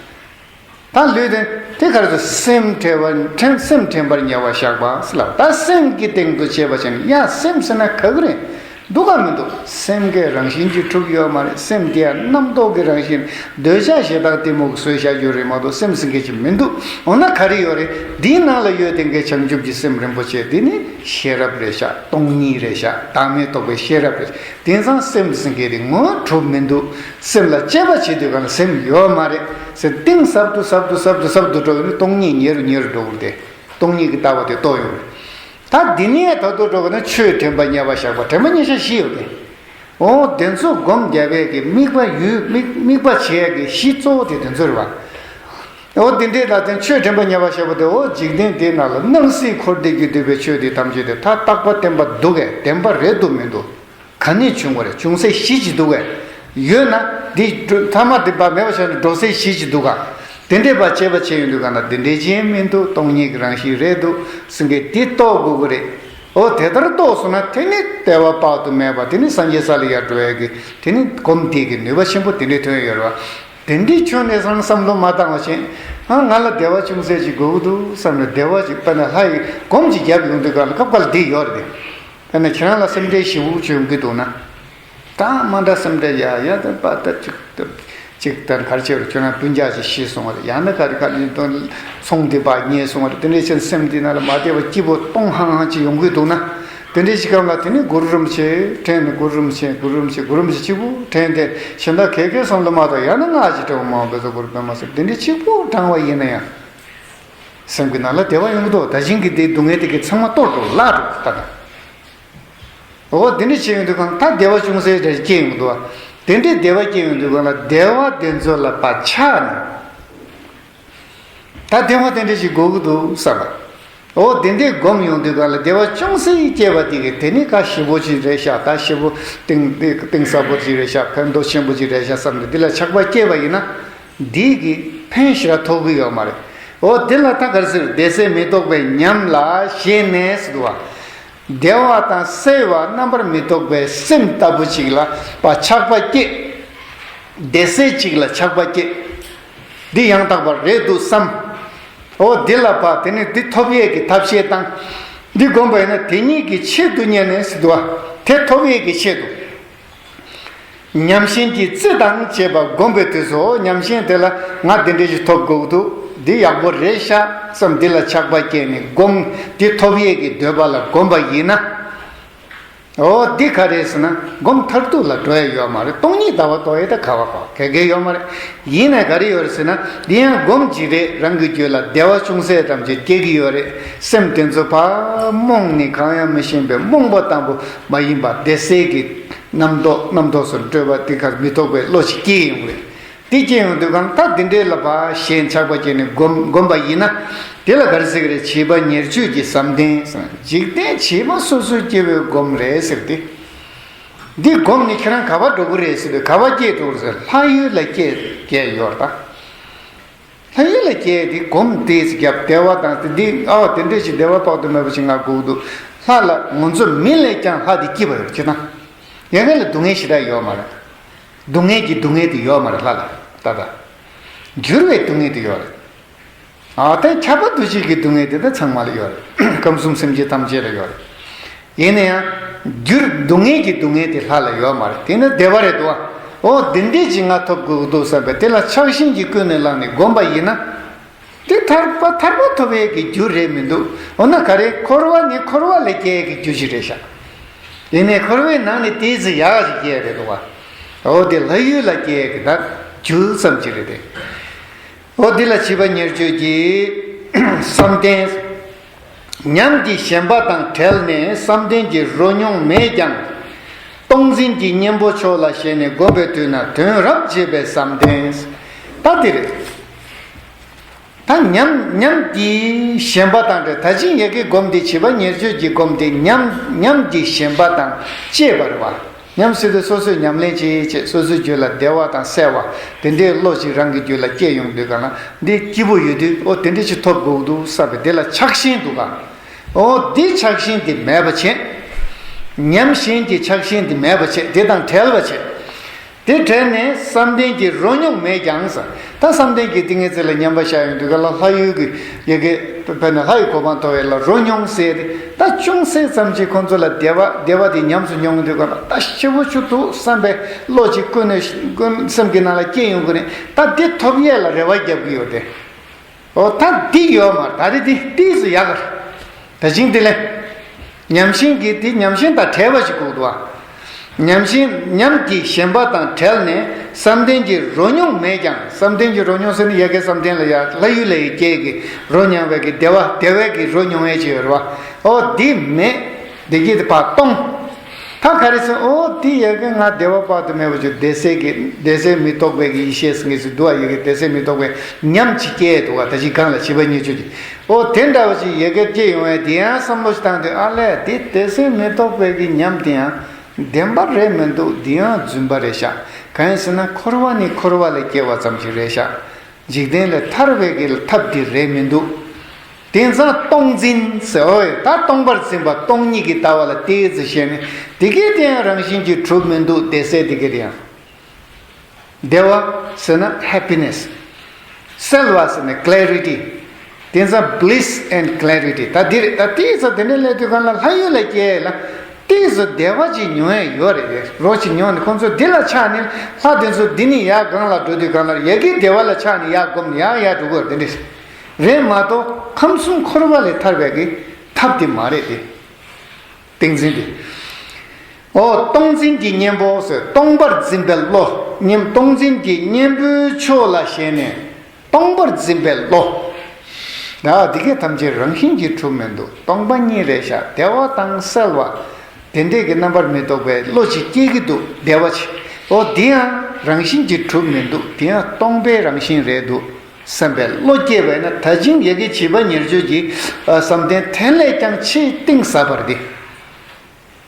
ད་ལུས་དེ་དེ་ག་རེ་ཟེར། སེམས་དྲན་པ་དྲན་སེམས་དྲན་པར་ཉེ་བར་བཞག་པ་ཟེར་ལབ། ད་སེམས་ཀྱི་སྟེང་དུ་དཔྱད་པ་བྱས་ནས། ཡ་སེམས་ཟེར་ན་ག་གི་རེད། འདུག་གམ་མི་འདུག་སེམས་ཀྱི་རང་བཞིན་གྱིས་གྲུབ་ཡོད་མ་རེད། སེམས་དེ་ཡང་རྣམ་རྟོག་གི་རང་བཞིན། འདོད་ཆགས་ཞེ་སྡང་གཏི་མུག་གིས་བཟོས་བཞག་རྒྱུ་རེད་མ་གཏོགས་སེམས་ཟེར་མཁན་ཅིག་མི་འདུག་འོ་ན་ག་རེ་ཡོད་རེད། འདིའི་ནང་ལ་ཡོད་དེ་གའི་བྱང་ཆུབ་ཀྱི་སེམས་རིན་པོ་ཆེ་འདི་ནི་ཤེས་རབ་རེད་ཤག་སྟོང་ཉིད་རེད་ཤག་བདག་མེད་རྟོགས་པའི་ཤེས་རབ་རེད། དེང་སང་སེམས་ཟེར་མཁན་དེ་ངོ་གྲུབ་མི་འདུག་སེམས་ལ་དཔྱད་པ་བྱེད་དུས་གང་ལ་སེམས་ཡོད་མ་རེད་ཟེར། གཏིང་ཟབ་ཏུ་ཟབ་ཏུ་ཟབ་ཏུ་ཟབ་ཏུ་འགྲོ་གི་ནི་སྟོང་ཉིད་ཉེ་རུ་ཉེ་རུ་འགྲོ་གི་རེད། སྟོང་ཉིད་ཀྱི་ལྟ་བ་དེ་རྟོགས་ཡོང་གི་རེད། ད་འདི་ནས་ད་དུང་འགྲོ་གི་ན་ཆོས་དྲན་པ་ཉེ་བར་བཞག་པ། དྲན་པ་ཉེ་ཤ་བཞི་ཡོད་དེ། འོ་དེ་ཚོ་སྒོམ་རྒྱབ་ཡས་ཀྱི་དམིགས་པ་ཡུལ་དམིགས་དམིགས་པ་བྱེད་ཡས་ཀྱི་གཞི་གཙོ་བོ་དེ་དེ་ཚོ་རེད་བ། འོ་དེ་འདྲའི་ལ་བརྟེན་ཆོས་དྲན་པ་ཉེ་བར་བཞག་པ་དེ། འོ་འཇིག་རྟེན་དེའི་ནང་ལ་སྣང་སྲིད་འཁོར་འདས་ཀྱིས་བསྡུས་པའི་ཆོས་དེ་ཐམས་ཅད་དེ་ད་རྟག་པ་བརྟན་པ་འདུག་གས། བདེན་པ་རེད་འདུག་མི་འདུག་ག་ནས་བྱུང་བ་རེད། བྱུང་སའི་གཞི་ཅིག་འདུག་གས། ཡོད་ན་འདི་ཐ་མ་བདེན་པ་མེད་པ་ཆགས་ནས་འགྲོ་སའི་གཞི་ཅིག་འདུག་ག་དེ་འདྲའི་བར་དཔྱད་པ་བྱས་ཡོང་དུས་གང་ལ་དེ་འདྲའི་ཅིག་མི་འདུག་སྟོང་ཉིད་ཀྱི་རང་བཞིན་རེད་འདུག་ཟེར་མཁན་དེ་རྟོགས་དགོས་ཀྱི་རེད། འོ་དེ་ལྟར་རྟོགས་སོང་ན་དེ་ནི་བདེ་བ་དཔག་ཏུ་མེད་པ་དེ་ནི་སངས་རྒྱས་ས་ལ་ཡར་འགྲོ་ཡས་ཀྱི་དེ་ནི་སྒོམ་དེ་གི་ནུས་པ་ཆེན་པོ་དེ་འདྲའི་ཐོན་ཡོད་རེད་བ། དེ་འདྲའི་ཁྱོན་ནས་སང་བསམ་བློ་མ་བཏང་བ་བཞིན། ཨ་ང་ལ་བདེ་བ་ཅུང་ཟད་ཅིག་དགོས་ཀྱི་འདུག་བསམ་ནས་བདེ་བ་ཅིག་དཔེར་ན་ལྷ་ཡི་སྒོམ་ཅིག་བརྒྱབ་ཡོང་དུས་གང་ལ་སྐབས་འགའ་ལ་འདི་ཡོད་རེད་དེ། དཔེར་ན་ཁྱེད་རང་ལ་སེམས་ཁྲལ་ཞེ་པོ་ཅིག་ཡོང་གི་འདུག་ན། ད་མ་འདྲ་སེམས་ཁྲལ་ཡ་ཡ་ད་པ་ད་ཅིག་ད་ཅིག་ད་ག་རེ་བྱས་རུང་ཁྱོད་རང་སྤུན་ཀྱག་ཅིག་ཤི་སོང་བ་རེད། ཡང་ན་ག་རེ་ག་རེ་ད་ཚོང་འདི་པ་ཉེས་སོང་བ་རེད། དེ་འདྲའི་ཕྱིར་སེམས་འདི་ནང་ལ་མ་བདེ་བ་སྐྱིད་པོ་གཏོང་ཧང་ཧང་ཅིག་ཡོང་གི་འདུག་ན། དེ་འདྲའི་ཅིག་སྐབས་ལ་དེ་ནི་གུ་རུ་རིན་པོ་ཆེ་དྲན་ནས། གུ་རུ་རིན་པོ་ཆེ་གུ་རུ་རིན་པོ་ཆེ་གུ་རུ་རིན་པོ་ཆེ་གཅིག་པུ་དྲན་ཏེ་གཞན་དག་ག་གེ་བསམ་བློ་མ་གཏོང་། ཡང་ན་སྔགས་ཅིག་བགྲང་བ་མ་འོངས་པའི་ཚོ་གུ་རུ་པདྨ་ཟེར་དེ་འདྲའི་གཅིག་པུ་བགྲང་བ་ཡིན་ན་ཡང་། སེམས་ཀྱི་ནང་ལ་བདེ་བ་ཡོང་གི་འདུག་ད་གཞན་གྱི་དེའི་སྡུག་བསྔལ་དེ་གའི་ཚང་མ་གཏོར་འགྲོ་བརླག་འགྲོ་ད་ད། འོ་དེ་འདྲ་བྱས་ཡོང་དུས་གང་ད་བདེ་བ་ཅུང་ཟད་རེ་སྐྱེ་ཡོང་གི་འདུག་བ། དེ་འདྲའི་བདེ་བ་སྐྱེ་ཡོང་དུས་གང་ལ་བདེ་བ་དེ་ཚོ་ལ་ཕར་ཆགས་ནས། ད་བདེ་བ་དེ་འདྲ་ཞིག་དགོས་ཀྱི་འདུག་བསམ་པ། འོ་དེ་འདྲའི་སྒོམ་ཡོང་དུས་གང་ལ་བདེ་བ་ཅུང་ཟད་སྐྱེས་པ་དེ་གའི་དེ་ནི་ཁ་ཞེ་པོ་ཅིག་རེད་ཤག་ད་ཞེ་པོ་གཏིང་གཏིང་ཟབ་པོ་ཅིག་རེད་ཤག་ཕན་ཐོགས་ཆེན་པོ་ཅིག་རེད་ཤག་བསམ་ནས་འདི་ལ་ཆགས་པ་སྐྱེས་པ་ཡིན་ན། འདི་གི་ཕན་ཞེ་དྲག་ཐོགས་ཀྱི་ཡོད་མ་རེད། འོ་དེ་ལ་ད་ག་རེ་ཟེར། བདེ་གསལ་མི་རྟོག་པའི་ཉམས་ལ་ཞེན་ནས་ཟེར་འདུག་བ། བདེ་བ་དང་གསལ་བ་རྣམ་པར་མི་རྟོག་པའི་སེམས་ལྟ་བུ་ཅིག་ལ་ཕར་ཆགས་པ་སྐྱེས། བདེ་གསལ་ཅིག་ལ་ཆགས་པ་སྐྱེས། འདི་ཡང་དག་པ་རེད་འདུག་བསམ། འོ་འདི་ལ་ཕར་དེ་ནི་འདི་ཐོབ་ཡས་ཀྱི་ཐབས་ཤེས་དང་། འདི་བསྒོམས་པ་ཡིན་ན་དེ་ཉིད་ཀྱི་ཆེད་དུ་གཉེར་ནས་ཟེར་འདུག་བ། དེ་ཐོབ་ཡས་ཀྱི་ཆེད་དུ། ཉམས་ཞེན་གྱི་རྩི་དང་བཅས་པ་བསྒོམས་པའི་དུས་སུ། ཉམས་ཞེན་དེ་ལ་ང་དེ་འདྲ་ཞིག་ཐོབ་དགོས་འདུག་འདི་ཡག་པོ་རེད་ཤག་བསམ། འདི་ལ་ཆགས་པ་སྐྱེས་ནས་སྒོམ། འདི་ཐོབ་ཡས་ཀྱི་འདོད་པ་ལ་སྒོམ་པ་ཡིན་ན། འོ་འདི་ག་རེད་ཟེར་ན། སྒོམ་མཐར་ཐུག་ལ་འགྲོ་ཡ་ཡོད་མ་རེད། སྟོང་ཉིད་ལྟ་བ་རྟོགས་ཡས་ད་ག་བ་ག་ག་གེ་ཡོད་མ་རེད། ཡིན་ནའི་ག་རེ་ཡོད་རེད་ཟེར་ན། འདི་ཡང་སྒོམ་གྱི་རེད། རང་གི་རྒྱུད་ལ་བདེ་བ་ཅུང་ཟད་ཙམ་ཅིག་སྐྱེ་གི་ཡོད་རེད། སེམས་དེ་ཚོ་ཕར་རྨོངས་ནས་གང་ཡང་མི་ཤེས་པའི་རྨོངས་པ་ལྟ་བུ་མ་ཡིན་པ། བདེ་གསལ་གྱི་རྣམ་རྟོག་རྣམ་རྟོག་སོགས་སྤྲོས་པ་དེ་གར་མི་རྟོག་པའི་བློ་ཞིག་སྐྱེ་ཡོང་གི་རེད། དེ་སྐྱེ་ཡོང་དུས་གང་ལྟར་དེ་འདྲའི་ལ་ཕར་ཞེན་ཆགས་པ་སྐྱེས་ནས་སྒོམ་སྒོམ་པ་ཡིན་ན། དེ་ལ་ག་རེ་ཟེར་གི་རེད། བྱིས་པ་ཉེར་སྤྱོད་ཀྱི་བསམ་གཏན། འཇིག་རྟེན་བྱིས་པ་སོ་སོའི་སྐྱེ་བོའི་སྒོམ་རེད་ཟེར་ཏེ། འདི་སྒོམ་ནས་ཁྱེད་རང་ག་པར་འགྲོ་གི་རེད་ཟེར་དུས། ག་པར་སྐྱེས་འགྲོ་གི་རེད་ཟེར། ལྷ་ཡུལ་ལ་སྐྱེས་སྐྱེས་ཡོད་རེད་ད། ལྷ་ཡུལ་ལ་སྐྱེས་ཏེ་སྒོམ་དེ་བརྒྱབ། བདེ་བ་དང་དེ་འདི་ཨ་དེ་འདྲས་ཞིག་བདེ་བ་དཔག་ཏུ་མེད་པ་ཞིག་ང་དགོས་འདུག། ལྷ་ལ་ང་ཚོ་མི་ལས་ཀྱང་ལྷ་དེ་སྐྱིད་པ་ཡོད་ཅེ་ན། ཡ་གི་ལ་སྡུག་བསྔལ་ཞེ་དྲག་ཡོད་མ་རེད། སྡུག་བསྔལ་གྱི་སྡུག་བསྔལ་དེ་ཡོད་མ་རེད་ལྷ་ལ། ད་ལྟ་འགྱུར་བའི་སྡུག་བསྔལ་དེ་ཡོད་རེད། ཨ་ད་ཁྱབ་པ་འདུ་བྱེད་ཀྱི་སྡུག་བསྔལ་དེ་ད་ཚང་མ་ལ་ཡོད་རེད། ཁམས་གསུམ་སེམས་ཅན་ཐམས་ཅད་ལ་ཡོད་རེད། ཡིན་ན་ཡང་འགྱུར་སྡུག་བསྔལ་གྱི་སྡུག་བསྔལ་དེ་ལྷ་ལ་ཡོད་མ་རེད། དེ་ནི་བདེ་བ་རེད་འདུག་བ། འོ་འདི་འདྲས་ཅིག་ང་ཐོབ་དགོས་ཀྱི་འདུག་བསམ་པས་དེ་ལ་ཆགས་ཞེན་གྱིས་ཀུན་ནས་བསླངས་ནས་སྒོམ་པ་ཡིན་ན། དེ་ཐར་པ་ཐར་པ་ཐོབ་ཡས་ཀྱི་རྒྱུ་རེད་མི་འདུག། འོ་ན་ག་རེ། འཁོར་བ་ནས་འཁོར་བ་ལ་སྐྱེ་ཡས་ཀྱི་རྒྱུ་ཞིག་རེད་ཤག། དེ་ནས་འཁོར་བའི་ནང་ནས་དེའི་ཚེ་ཡག་ཞིག་སྐྱེ་ཡས་རེད་འདུག་བ། འོ་དེ་ལྷ་ཡུལ་ལ་སྐྱེ་ཡས་ཀྱི་ད་རྒྱུ་ཙམ་ཅིག་རེད་དེ། འོ་འདི་ལ་བྱིས་པ་ཉེར་སྤྱོད་ཀྱི་བསམ་གཏན། ཉམས་ཀྱིས་ཞེན་པ་དང་བྲལ་ནས་བསམ་གཏན་གྱི་རོ་མྱོང་མེད་ཀྱང་། སྟོང་འཛིན་གྱི་གཉེན་པོ་མཆོག་ལ་ཞེན་ནས་སྒོམ་པའི་དུས་ན་དོན་རབ་བྱེད་པའི་བསམ་གཏན། ད་དེ་རེད། ད་ཉམས་ཉམས་ཀྱིས་ཞེན་པ་དང་བྲལ། ད་ཅིང་ཡ་གི་སྒོམ་དེ་བྱིས་པ་ཉེར་སྤྱོད་ཀྱི་སྒོམ་དེ་ཉམས་ཉམས་ཀྱིས་ཞེན་པ་དང་བཅས་པ་རེད་བ། ཉམས་ཟེར་དུས་སོ་སོས་ཉམས་ལེན་བྱེད་བྱེད། སོ་སོའི་རྒྱུད་ལ་བདེ་བ་དང་གསལ་བ་དེ་འདྲའི་བློ་ཞིག་རང་གི་རྒྱུད་ལ་སྐྱེ་ཡོང་དུས་གང་ལ་འདི་སྐྱིད་པོ་ཡོད་དུས། འོ་དེ་འདྲ་ཞིག་ཐོབ་དགོས་འདུག་བསམ་པའི་དེ་ལ་ཆགས་ཞེན་འདུག་ག། འོ་འདི་ཆགས་ཞེན་དེ་མེད་པ་བྱེད། ཉམས་ཞེན་གྱི་ཆགས་ཞེན་དེ་མེད་པ་བྱེད། དེ་དང་བྲལ་བ་བྱེད། དེ་བྲལ་ནས་བསམ་གཏན་གྱི་རོ་མྱོང་མེད་ཀྱང་ཟེར། ད་བསམ་གཏན་གྱི་ཏིང་ངེ་འཛིན་ལ་མཉམ་པར་བཞག་ཡོང་དུས་ག་ལ་ལྷ་ཡུལ་གྱི་ཡ་གི་དཔེར་ན་ལྷ་ཡི་གོ་འཕང་ཐོབ་ཡས་ལ་རོ་མྱོང་ཟེར་ཏེ། ད་ཅུང་ཟད་ཙམ་ཅིག་ཁོང་ཚོ་ལ་བདེ་བ་བདེ་བ་དེ་ཉམས་སུ་མྱོང་དུས་ག་ལ་ད་ཞེ་པོ་ཆུ་འདུག་བསམ་པའི་བློ་ཅིག་ཀུན་ནས་ཀུན་སེམས་ཀྱི་ནང་ལ་སྐྱེ་ཡོང་གི་རེད། ད་འདི་ཐོབ་ཡས་ལ་རེ་བ་རྒྱབ་ཀྱི་ཡོད་དེ། འོ་ད་འདི་ཡོད་མ་རེད། ད་རེས་འདི་ཏིས་སུ་ཡག་ག་རེད། ད་ཅིང་དེ་ལས། ཉམས་ཞེན་གྱི་དེ་ཉམས་ཞེན་དང་བྲལ་བ་ཞིག་དགོས་འདུག་བ། ཉམས་ཞེན་ཉམས་ཀྱིས་ཞེན་པ་དང་བྲལ་ནས་བསམ་གཏན་གྱི་རོ་མྱོང་མེད་ཀྱང་། བསམ་གཏན་གྱི་རོ་མྱོང་ཟེར་ནི་ཡ་གི་བསམ་གཏན་ལ་ཡ་ལྷ་ཡུལ་ལ་ཡི་སྐྱེས་ཀྱི་རོ་མྱོང་བའི་གི་བདེ་བ་བདེ་བའི་གི་རོ་མྱོང་ཡས་ཅིག་ཡོད་རེད་བ། འོ་འདི་མེད། བདེ་སྐྱིད་དེ་ཕར་སྟོང་། ད་ག་རེ་ཟེར། འོ་དེ་ཡ་གི་ང་བདེ་བ་དཔག་ཏུ་མེད་པ་ཅིག་བདེ་གསལ་གྱི་བདེ་གསལ་མི་རྟོག་པའི་གི་ཡེ་ཤེས་ངེས་སུ་འདུག་བ། ཡ་གི་བདེ་གསལ་མི་རྟོག་པའི་ཉམས་ཅིག་སྐྱེས་འདུག་བ། ད་ཅིག་གང་ལ་བྱིས་པ་ཉེར་སྤྱོད་ཀྱི། འོ་དེ་འདྲ་བ་ཞིག་ཡ་གི་སྐྱེ་ཡོང་བས་དེ་ཡང་བསམ་བློ་ཞིག་བཏང་དུས། ཨ་ལས་དེ་བདེ་གསལ་མི་རྟོག་པའི་གི་ཉམས་དེ་ཡང་བདེན་པ་རེད་མི་འདུག། འདི་ཡང་རྫུན་པ་རེད་ཤག། གང་ཡིན་ཟེར་ན་འཁོར་བ་ནི་འཁོར་བ་ལ་སྐྱེ་བ་ཙམ་ཞིག་རེད་ཤག། འཇིག་རྟེན་ལས་ཐར་བའི་གི་ཐབས་དེ་རེད་མི་འདུག། དེང་སང་སྟོང་འཛིན་ཟེར། འོ་ད་སྟོང་པར་འཛིན་པ། སྟོང་ཉིད་ཀྱི་ལྟ་བ་ལ་ཏིས་སུ་ཞེན་ནས་དེ་གས་དེ་ཡང་རང་བཞིན་གྱིས་གྲུབ་མི་འདུག། བདེ་གསལ་དེ་གས་དེ་ཡང་། བདེ་བ་ཟེར་ན་ཧེ་པི་ནེ་སི། གསལ་བ་ཟེར་ན་ཀེ་ལེ་རི་ཊི། དེང་སང་bliss and clarity། ད་འདི་རེད། ད་ཏིས་སུ་དེ་འདྲ་སླེབས་དུས་གང་ལ་ལྷ་ཡུལ་ལ་སྐྱེས་ལ་ཏིས་སུ་བདེ་བ་ཅིག་མྱོང་ཡས་ཡོད་རེད། རོ་ཅིག་མྱོང་ནས་ཁོང་ཚོ་འདི་ལ་ཆགས་ནས། ལྷ་དེ་ཚོ་འདི་ནས་ཡར་སྒང་ལ་འགྲོ་དུས་གང་ལ་ཡ་གི་བདེ་བ་ལ་ཆགས་ནས་ཡར་སྒོམ་ནས་ཡར་ཡར་འགྲོ་དགོས་རེད། དེ་འདྲ་རེད་མ་གཏོགས་ཁམས་གསུམ་འཁོར་བ་ལས་ཐར་བའི་གི་ཐབས་དེ་མ་རེད་དེ། ཏིང་འཛིན་དེ། འོ་སྟོང་འཛིན་གྱི་གཉེན་པོ་ཟེར། སྟོང་པར་འཛིན་པའི་བློ། གཉེན་སྟོང་འཛིན་གྱི་གཉེན་པོའི་ཕྱོགས་ལ་ཞེན་ནས་སྟོང་པར་འཛིན་པའི་བློ། ད་འདི་གས་ཐམས་ཅད་རང་བཞིན་གྱིས་གྲུབ་མི་འདུག། སྟོང་པ་ཉིད་རེད་ཤག། བདེ་བ་དང་གསལ་བ་དེ་འདྲས་ཀྱི་རྣམ་པར་མི་རྟོག་པའི་བློ་ཅིག་སྐྱེ་གི་འདུག། བདེ་བ་ཅིག། འོ་འདི་ཡང་རང་བཞིན་གྱིས་གྲུབ་མི་འདུག། འདི་ཡང་སྟོང་པའི་རང་བཞིན་རེད་འདུག་བསམ་པའི་བློ་སྐྱེས་པས་ན། ད་ཅིང་ཡ་གི་བྱིས་པ་ཉེར་སྤྱོད་ཀྱི་བསམ་གཏན་དེ་ལས་ཀྱང་ཆེས་གཏིང་ཟབ་པ་རེད།